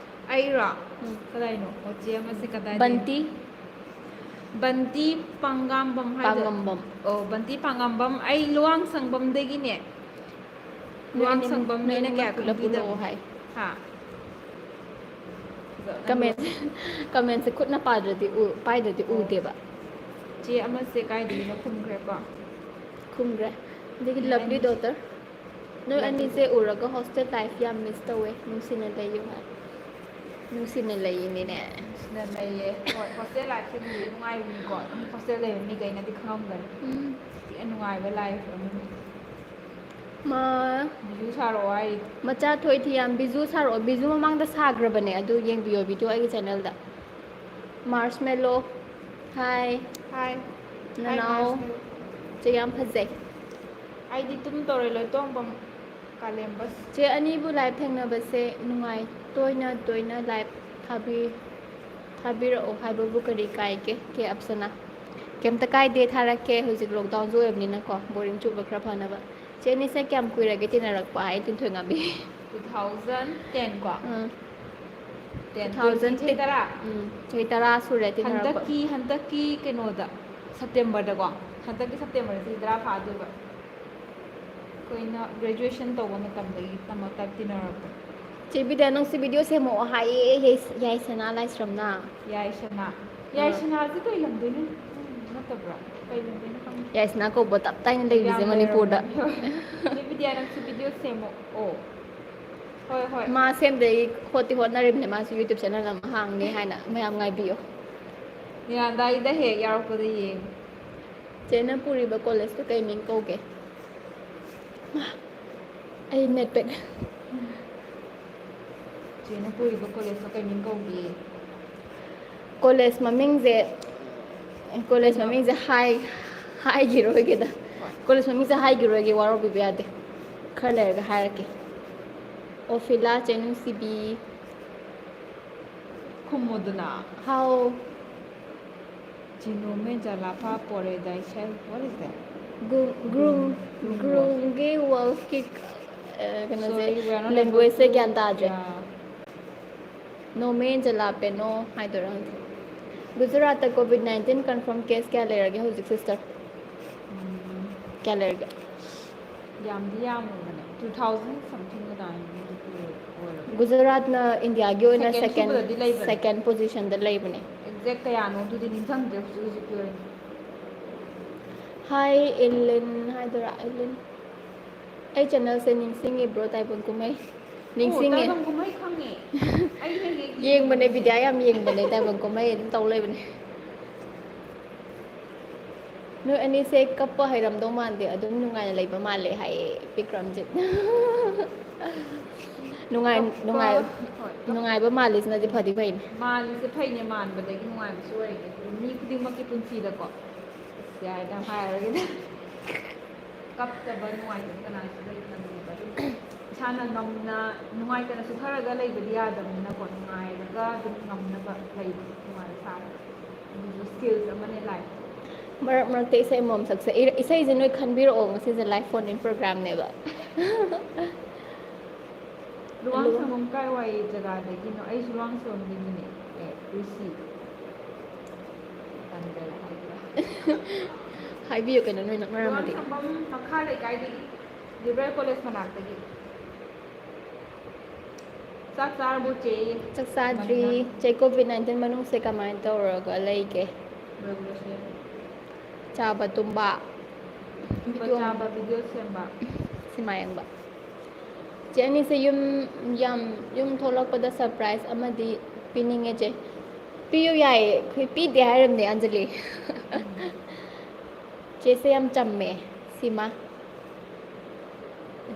ꯑꯩꯔꯣ? ꯎꯝ꯫ ꯀꯗꯥꯏꯅꯣ? ꯑꯣ, ꯆꯦ ꯑꯃꯁꯦ ꯀꯗꯥꯏꯗꯩꯅꯣ? ꯕꯟꯇꯤ? ꯕꯟꯇꯤ ꯄꯥꯡꯒꯥꯝꯕꯝ ꯍꯥꯏꯗꯣ? ꯄꯥꯡꯉꯝꯕꯝ꯫ ꯑꯣ, ꯕꯟꯇꯤ ꯄꯥꯡꯉꯝꯕꯝ꯫ ꯑꯩ ꯂꯨꯋꯥꯡꯁꯪꯕꯝꯗꯒꯤꯅꯦ꯫ ꯅꯣꯏ ꯑꯅꯤꯃꯛ, ꯅꯣꯏ ꯂꯨꯋꯥꯡꯁꯪꯕꯝꯅꯤꯅ ꯀꯌꯥ ꯑꯅꯤꯃꯛ ꯄꯨꯂꯞ ꯈꯪꯕꯤꯗꯕ꯫ ꯄꯨꯜꯂꯛꯑꯣ ꯍꯥꯏ꯫ ꯍꯥ? ꯐꯖꯅ Comment, ꯂꯣꯏ-, commentꯁꯦ ꯈꯨꯠꯅ ꯄꯥꯗ꯭ꯔꯗꯤ ꯎ-, ꯄꯥꯏꯗ꯭ꯔꯗꯤ ꯑꯣ꯫ ꯎꯗꯦꯕ꯫ ꯆꯦ ꯑꯃꯁꯦ ꯀꯥꯏꯗꯒꯤꯅꯣ ꯈꯨꯝꯈ꯭ꯔꯦꯀꯣ? ꯈꯨꯝꯈ꯭ꯔꯦ꯫ ꯑꯗꯒꯤ ꯅꯣꯏ lovely ꯑꯅꯤ-, daughter꯫ ꯅꯣꯏ lovely ꯑꯅꯤꯁꯦ daughter꯫ ꯎꯔꯒ hostel life ꯌꯥꯝ miss ꯇꯧꯋꯦ꯫ ꯅꯨꯡꯁꯤꯅ ꯂꯩꯌꯨ ꯍꯥꯏ꯫ ꯅꯨꯡꯁꯤꯅ ꯂꯩꯅꯤꯅꯦ꯫ ꯅꯨꯡꯁꯤꯅ ꯂꯩꯌꯦ꯫ ꯍꯣꯏ, hostel lifeꯁꯦ ꯅꯨꯡꯗꯤ ꯅꯨꯡꯉꯥꯏꯕꯅꯤꯀꯣ꯫ ꯑꯗꯨꯝ hostel ꯂꯩꯕ ꯃꯤꯈꯩꯅꯗꯤ ꯈꯪꯉꯝꯒꯅꯤ꯫ ꯎꯝ꯫ ꯊꯤꯅ ꯅꯨꯡꯉꯥꯏꯕ life ꯑꯃꯅꯤ꯫ ꯃꯥ-, ꯕꯤꯖꯨ ꯁꯥꯔꯛꯑꯣ ꯍꯥꯏꯔꯤ꯫ ꯃꯆꯥ ꯊꯣꯏ ꯊꯤ ꯌꯥꯝ ꯕꯤꯖꯨ ꯁꯥꯔꯛꯑꯣ꯫ ꯕꯤꯖꯨ ꯃꯃꯥꯡꯗ ꯁꯥꯈ꯭ꯔꯕꯅꯦ, ꯑꯗꯨ ꯌꯦꯡꯕꯤꯌꯣ video ꯑꯩꯒꯤ channelꯗ꯫ Marshmallow, hi꯫ Hi꯫ ꯅꯅꯥꯎ꯫ ꯆꯦ ꯌꯥꯝ ꯐꯖꯩ꯫ ꯑꯩꯗꯤ ꯇꯨꯝ ꯇꯧꯔꯦ ꯂꯣꯏꯇꯣꯡꯕꯝ ꯀꯥꯂꯦꯝꯕꯁ꯫ ꯆꯦ ꯑꯅꯤꯕꯨ live ꯊꯦꯡꯅꯕꯁꯦ ꯅꯨꯡꯉꯥꯏ꯫ ꯇꯣꯏꯅ ꯇꯣꯏꯅ live ꯊꯥꯕꯤ-, ꯊꯥꯕꯤꯔꯛꯑꯣ ꯍꯥꯏꯕꯕꯨ ꯀꯔꯤ ꯀꯥꯏꯒꯦ? ꯀꯦ ꯑꯞꯁꯅꯥ꯫ ꯀꯩꯝꯇ ꯀꯥꯏꯗꯦ, ꯊꯥꯔꯛꯀꯦ꯫ ꯍꯧꯖꯤꯛ lockdownꯁꯨ ꯑꯣꯏꯕꯅꯤꯅꯀꯣ, boring ꯆꯨꯕ ꯈꯔ ꯐꯅꯕ꯫ ꯆꯦ ꯑꯅꯤꯁꯦ ꯀꯌꯥꯝ ꯀꯨꯏꯔꯒꯦ ꯇꯤꯟꯅꯔꯛꯄ ꯍꯥꯏ, ꯇꯤꯟꯊꯣꯏꯉꯥꯝꯕꯤ? Two thousand ten ꯀꯣ? ꯎꯝ꯫ Ten, Two thousand twenty, ꯆꯍꯤ ꯇꯔꯥ? ꯎꯝ, ꯆꯍꯤ ꯇꯔꯥ ꯁꯨꯔꯦ ꯇꯤꯟꯅꯔꯛꯄ꯫ ꯍꯟꯗꯛꯀꯤ, ꯍꯟꯗꯛꯀꯤ ꯀꯩꯅꯣꯗ, Septemberꯗꯀꯣ? ꯍꯟꯗꯛꯀꯤ Septemberꯗ ꯆꯍꯤ ꯇꯔꯥ ꯐꯥꯗꯣꯏꯕ꯫ ꯑꯩꯈꯣꯏꯅ graduation ꯇꯧꯕ ꯃꯇꯝꯗꯒꯤ ꯇꯝꯃꯛ-, ꯇ-, ꯇꯤꯟꯅꯔꯛꯄ꯫ ꯆꯦ ꯕꯤꯗ꯭ꯌꯥ, ꯅꯪꯁꯨ video ꯁꯦꯝꯃꯛꯑꯣ ꯍꯥꯏꯌꯦ, ꯌꯥꯏ-, ꯌꯥꯏꯁꯅꯥ ꯂꯥꯏꯁ꯭ꯔꯝꯅ꯫ ꯌꯥꯏꯁꯅꯥ꯫ ꯑꯥ꯫ ꯌꯥꯏꯁꯅꯥꯁꯤ ꯀꯩ ꯂꯝꯗꯩꯅꯣ? ꯅꯠꯇꯕ꯭ꯔꯥ? ꯀꯩ ꯂꯝꯗꯩꯅꯣ ꯈꯪꯗꯦ꯫ ꯌꯥꯏꯁꯅꯥ ꯀꯧꯕ ꯇꯞ ꯇꯥꯏꯅ ꯂꯩꯔꯤꯁꯦ ꯌꯥꯝ ꯃꯅꯤꯄꯨꯔꯗ꯫ ꯂꯩꯔꯝꯒꯅꯤ꯫ ꯆꯦ ꯕꯤꯗ꯭ꯌꯥ, ꯅꯪꯁꯨ video ꯁꯦꯝꯃꯛꯑꯣ꯫ ꯍꯣꯏ, ꯍꯣꯏ꯫ ꯃꯥ ꯁꯦꯝꯗꯩ ꯍꯣꯠꯇꯤ ꯍꯣꯠꯅꯔꯤꯕꯅꯦ, ꯃꯥꯁꯨ YouTube channel ꯑꯃ ꯍꯥꯡꯅꯤ ꯍꯥꯏꯅ, ꯃꯌꯥꯝ ꯉꯥꯏꯕꯤꯌꯨ꯫ ꯃꯤꯔꯥꯟꯗꯥ, ꯑꯩꯗ ꯍꯦꯛ ꯌꯥꯎꯔꯛꯄꯗ ꯌꯦꯡꯉꯨ꯫ ꯆꯦꯅ ꯄꯨꯔꯤꯕ collegeꯇꯨ ꯀꯩ ꯃꯤꯡ ꯀꯧꯒꯦ? ꯃꯥ, ꯑꯩ net pack꯫ ꯆꯦꯅ ꯄꯨꯔꯤꯕ ꯀꯣꯂꯦꯖꯇꯣ ꯀꯩ ꯃꯤꯡ ꯀꯧꯒꯦ? ꯀꯣꯂꯦꯖ ꯃꯃꯤꯡꯁꯦ, ꯀꯣꯂꯦꯖ ꯃꯃꯤꯡꯁꯦ ꯍꯥꯏ ꯍꯥꯏꯈꯤꯔꯣꯏꯒꯦꯗ꯫ ꯀꯣꯂꯦꯖ ꯃꯃꯤꯡꯁꯦ ꯍꯥꯏꯈꯤꯔꯣꯏꯒꯦ, ꯋꯥꯔꯧꯕꯤꯕ ꯌꯥꯗꯦ꯫ ꯈꯔ ꯂꯩꯔꯒ ꯍꯥꯏꯔꯛꯀꯦ꯫ ꯑꯣꯐꯤꯂꯥ ꯆꯦꯅꯨꯡꯁꯤꯕꯤ꯫ ꯈꯨꯝꯃꯣꯗꯅ꯫ ꯍꯥꯎ꯫ ꯆꯤꯅꯣꯃꯦ ꯖꯂꯥꯐꯥ ꯄꯣꯔꯦꯗꯥꯏꯁꯦꯜ꯫ What is that? ꯒ꯭ꯔꯨꯝ ꯒ꯭ꯔꯨꯝꯒꯤ ꯋꯥꯜꯐꯀꯤ ꯀꯩꯅꯣꯁꯦ, ꯂꯦꯡꯒ꯭ꯋꯦꯖꯁꯦ ꯒ꯭ꯌꯥꯟ ꯇꯥꯗ꯭ꯔꯦ꯫ ꯅꯣꯃꯦ ꯖꯂꯥꯄꯦꯅꯣ ꯍꯥꯏꯗꯣꯏꯔꯥ ꯈꯪꯗꯦ꯫ ꯒꯨꯖꯔꯥꯠꯇ ꯀꯣꯚꯤꯗ ꯅꯥꯏꯟꯇꯤꯟ ꯀꯟꯐꯥꯔꯝ ꯀꯦꯁ ꯀꯌꯥ ꯂꯩꯔꯒꯦ ꯍꯧꯖꯤꯛ, ꯁꯤꯁꯇꯔ? ꯀꯌꯥ ꯂꯩꯔꯒꯦ? ꯌꯥꯝꯗꯤ ꯌꯥꯝꯃꯕꯅꯦ, two thousand something ꯑꯗꯨꯃꯥꯏꯅꯗꯤ ꯑꯣꯏꯔꯕꯅꯦ꯫ ꯒꯨꯖꯔꯥꯠꯅ ꯏꯟꯗꯤꯌꯥꯒꯤ ꯑꯣꯏꯅ Second ꯁꯦꯀꯦꯟ ꯁꯨꯕꯗꯗꯤ ꯂꯩꯕꯅꯦ꯫ ꯁꯦꯀꯦꯟ ꯄꯣꯖꯤꯁꯟꯗ ꯂꯩꯕꯅꯦ꯫ Exact ꯀꯌꯥꯅꯣ ꯑꯗꯨꯗꯤ ꯅꯤꯡꯁꯤꯡꯗ꯭ꯔꯦ ꯍꯧꯖꯤꯛ ꯍꯧꯖꯤꯛꯀꯤ ꯑꯣꯏꯅ꯫ ꯍꯥꯏ ꯏꯂꯤꯟ ꯍꯥꯏꯗꯣꯏꯔꯥ, ꯏꯂꯤꯟ꯫ ꯑꯩ ꯆꯦꯅꯦꯜꯁꯦ ꯅꯤꯡꯁꯤꯡꯉꯤꯕ꯭ꯔꯣ, ꯇꯥꯏꯕꯪ ꯀꯨꯝꯍꯩ? ꯑꯣ, ꯅꯤꯡꯁꯤꯡꯉꯦ꯫ ꯇꯥꯏꯕꯪ ꯀꯨꯝꯍꯩ ꯈꯪꯉꯦ꯫ ꯑꯩ ꯍꯦꯛ ꯍꯦꯛ ꯌꯦꯡꯕꯅꯦ, ꯌꯦꯡꯕꯅꯦ꯫ ꯕꯤꯗ꯭ꯌꯥ ꯌꯥꯝ ꯌꯦꯡꯕꯅꯦ, ꯇꯥꯏꯕꯪ ꯀꯨꯝꯍꯩ ꯑꯗꯨꯝ ꯇꯧ ꯂꯩꯕꯅꯦ꯫ ꯅꯣꯏ ꯑꯅꯤꯁꯦ ꯀꯞꯄ ꯍꯩꯔꯝꯗꯧ ꯃꯥꯟꯗꯦ, ꯑꯗꯨꯝ ꯅꯨꯡꯉꯥꯏꯅ ꯂꯩꯕ ꯃꯥꯜꯂꯦ ꯍꯥꯏꯌꯦ ꯕꯤꯀ꯭ꯔꯝꯖꯤꯠ꯫ ꯅꯨꯡꯉꯥꯏ-, ꯀꯞꯄ, ꯅꯨꯡꯉꯥꯏ-, ꯍꯣꯏ, ꯀꯞ-, ꯅꯨꯡꯉꯥꯏꯕ ꯃꯥꯜꯂꯤꯁꯤꯅꯗꯤ ꯐꯗꯤ ꯐꯩꯅꯦ꯫ ꯃꯥꯜꯂꯤꯁꯦ ꯐꯩꯅꯦ, ꯃꯥꯟꯕꯗꯒꯤ ꯅꯨꯡꯉꯥꯏꯕꯁꯨ ꯑꯣꯏꯔꯤꯅꯦ꯫ ꯃꯤ ꯈꯨꯗꯤꯡꯃꯛꯀꯤ ꯄꯨꯟꯁꯤꯗꯀꯣ꯫ ꯑꯁ, ꯌꯥꯔꯦꯗ, ꯌꯥꯝ ꯍꯥꯏꯔꯔꯣꯏꯒꯦꯗ꯫ ꯀꯞꯇꯕ, ꯅꯨꯡꯉꯥꯏꯇꯕ ꯀꯅꯥꯁꯨ ꯂꯩꯇꯕꯅꯦꯕ꯫ ꯑꯗꯨꯝ ꯏꯁꯥꯅ ꯉꯝꯅ, ꯅꯨꯡꯉꯥꯏꯇꯅ ꯁꯨꯊꯔꯒ ꯂꯩꯕꯗꯤ ꯌꯥꯗꯕꯅꯤꯅꯀꯣ, ꯅꯨꯡꯉꯥꯏꯔꯒ ꯑꯗꯨꯝ ꯉꯝꯅꯕ ꯂꯩꯕ, ꯅꯨꯡꯉꯥꯏꯕ ꯁꯥꯕ꯫ ꯑꯗꯨꯁꯨ skills ꯑꯃꯅꯦ life꯫ ꯃꯔꯛ ꯃꯔꯛꯇ ꯏꯁꯩ ꯑꯃꯃꯝ ꯁꯛꯁꯦ꯫ ꯏꯔ-, ꯏꯁꯩꯁꯦ ꯅꯣꯏ ꯈꯟꯕꯤꯔꯛꯑꯣ, ꯉꯁꯤꯁꯦ live phone in programꯅꯦꯕ꯫ ꯂꯨꯋꯥꯡꯁꯪꯕꯝ ꯀꯥꯏꯋꯥꯏ ꯖꯒꯥꯗꯒꯤꯅꯣ? ꯑꯩꯁꯨ ꯂꯨꯋꯥꯡꯁꯪꯕꯝꯗꯒꯤꯅꯦ꯫ ꯑꯦ, ꯔꯤꯁꯤ꯫ ꯇꯟꯗꯅ ꯍꯥꯏꯗ꯭ꯔꯥ? ꯍꯥꯏꯕꯤꯌꯨ ꯀꯩꯅꯣ, ꯅꯣꯏ ꯅꯛꯅꯔꯝꯃꯗꯤ꯫ ꯂꯨꯋꯥꯡꯁꯪꯕꯝ ꯃꯈꯥ ꯂꯩꯀꯥꯏꯗꯒꯤ, ꯂꯤꯕꯔ ꯀꯣꯂꯦꯖ ꯃꯅꯥꯛꯇꯒꯤ꯫ ꯆꯥꯛ ꯆꯥꯔꯕꯣ, ꯆꯦ? ꯆꯥꯛ ꯆꯥꯗ꯭ꯔꯤ꯫ ꯃꯅꯤꯅ? ꯆꯦ, ꯀꯣꯚꯤꯗ ꯅꯥꯏꯟꯇꯤꯟ ꯃꯅꯨꯡꯁꯦ ꯀꯃꯥꯏꯅ ꯇꯧꯔꯒ ꯂꯩꯒꯦ? ꯂꯣꯏꯕꯗꯁꯨ ꯌꯥꯏ꯫ ꯆꯥꯕ, ꯇꯨꯝꯕ, ꯇꯨꯝꯕ, video ꯆꯥꯕ, video ꯁꯦꯝꯕ꯫ ꯁꯤꯃꯥ ꯌꯦꯡꯕ꯫ ꯆꯦ ꯑꯅꯤꯁꯦ ꯌꯨꯝ ꯌꯥꯝ, ꯌꯨꯝ ꯊꯣꯛꯂꯛꯄꯗ surprise ꯑꯃꯗꯤ ꯄꯤꯅꯤꯡꯉꯦ ꯆꯦ꯫ ꯄꯤꯌꯨ ꯌꯥꯏꯌꯦ, ꯑꯩꯈꯣꯏ ꯄꯤꯗꯦ ꯍꯥꯏꯔꯝꯅꯦ ꯑꯟꯖꯂꯤ꯫ ꯆꯦꯁꯦ ꯌꯥꯝ ꯆꯝꯃꯦ, ꯁꯤꯃꯥ꯫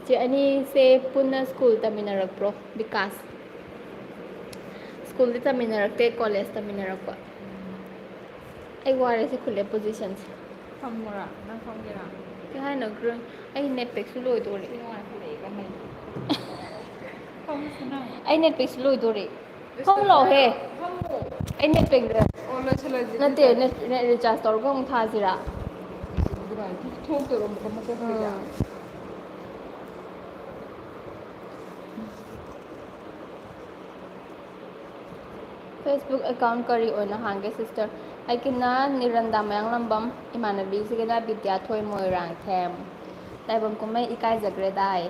ꯆꯦ ꯑꯅꯤꯁꯦ ꯄꯨꯟꯅ ꯁ꯭ꯀꯨꯜ ꯇꯝꯃꯤꯟꯅꯔꯛꯄ꯭ꯔꯣ, ꯕꯤꯀꯥꯁ? ꯁ꯭ꯀꯨꯜꯗꯤ ꯇꯝꯃꯤꯟꯅꯔꯛꯇꯦ, ꯀꯣꯂꯦꯖ ꯇꯝꯃꯤꯟꯅꯔꯛꯄ꯫ ꯑꯩ ꯋꯥꯔꯦ ꯁꯤ ꯈꯨꯜꯂꯦ ꯄꯣꯖꯤꯁꯟꯁꯦ꯫ ꯐꯝꯃꯣꯔꯥ? ꯅꯪ ꯐꯝꯒꯦꯔꯥ? ꯀꯩ ꯍꯥꯏꯅꯣ ꯒ꯭ꯔꯨꯝ? ꯑꯩ ꯅꯦꯠ ꯄꯦꯛꯁꯨ ꯂꯣꯏꯗꯣꯔꯦ꯫ ꯁꯤ ꯅꯨꯡꯉꯥꯏꯈꯠꯂꯛꯑꯦ ꯀꯟꯅ꯫ ꯐꯝꯃꯨꯁꯦ ꯅꯪ꯫ ꯑꯩ ꯅꯦꯠ ꯄꯦꯛꯁꯨ ꯂꯣꯏꯗꯣꯔꯦ꯫ ꯐꯝꯃꯨ ꯂꯥꯎꯍꯦ꯫ ꯐꯝꯃꯨ꯫ ꯑꯩ ꯅꯦꯠ ꯄꯦꯛ ꯑꯣ, ꯂꯣꯏꯁꯤꯜꯂꯁꯤ ꯅꯠꯇꯦ, ꯑꯗꯨꯗꯤ꯫ ꯅꯦꯠ, ꯅꯦꯠ ꯔꯤꯆꯥꯔꯖ ꯇꯧꯔꯒ ꯑꯃꯨꯛ ꯊꯥꯁꯤꯔꯥ? ꯑꯗꯨꯃꯥꯏꯅ ꯊꯣꯛꯇꯣꯏꯔꯣ ꯑꯃꯨꯛꯀ ꯃꯀꯣꯛꯇꯒꯤ? ꯎꯝ꯫ Facebook account ꯀꯔꯤ ꯑꯣꯏꯅ ꯍꯥꯡꯒꯦ sister? ꯑꯩꯒꯤꯅ ꯅꯤꯔꯟꯗꯥ ꯃꯌꯥꯡꯂꯝꯕꯝ, ꯏꯃꯥꯟꯅꯕꯤꯁꯤꯒꯤꯅ ꯕꯤꯗ꯭ꯌꯥꯊꯣꯏ ꯃꯣꯏꯔꯥꯡꯊꯦꯝ꯫ ꯇꯥꯏꯕꯪ ꯀꯨꯝꯍꯩ ꯏꯀꯥꯏꯖꯈ꯭ꯔꯦꯗꯥꯏ꯫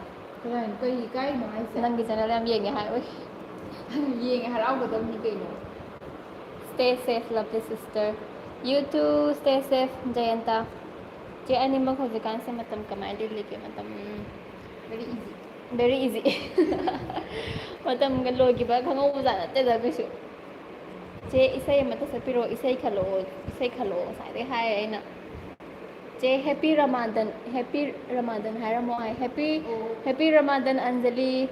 ꯀꯅꯥꯅꯣ? ꯀꯩ ꯏꯀꯥꯏꯅꯣ ꯍꯥꯏꯁꯦ? ꯅꯪꯒꯤ channel ꯌꯥꯝ ꯌꯦꯡꯉꯦ ꯍꯥꯏ꯫ ꯌꯦꯡꯉꯦ, ꯍꯔꯥꯎꯒꯗꯕꯅꯤ ꯀꯩꯅꯣ꯫ Stay safe, lovely sister. You too, stay safe, ꯖꯌꯟꯇ꯫ ꯆꯦ ꯑꯅꯤꯃꯛ ꯍꯧꯖꯤꯛꯀꯥꯟꯁꯦ ꯃꯇꯝ ꯀꯃꯥꯏꯅ ꯂꯦꯜꯂꯤꯒꯦ? ꯃꯇꯝ, ꯎꯝ, Very easy. Very easy. ꯃꯇꯝꯒ ꯂꯣꯏꯈꯤꯕ ꯈꯪꯍꯧꯕꯖꯥꯠ ꯅꯠꯇꯦꯗ ꯀꯩꯁꯨ꯫ ꯆꯦ, ꯏꯁꯩ ꯑꯃꯇ ꯁꯛꯄꯤꯔꯛꯑꯣ, ꯏꯁꯩ ꯈꯜꯂꯛꯑꯣ, ꯏꯁꯩ ꯈꯜꯂꯛꯑꯣ ꯉꯁꯥꯏꯗꯩ ꯍꯥꯏꯔꯦ ꯑꯩꯅ꯫ ꯆꯦ, happy Ramadan, happy Ramadan ꯍꯥꯏꯔꯝꯃꯣ ꯍꯥꯏ꯫ Happy, ꯑꯣ꯫ Happy Ramadan, Anjali.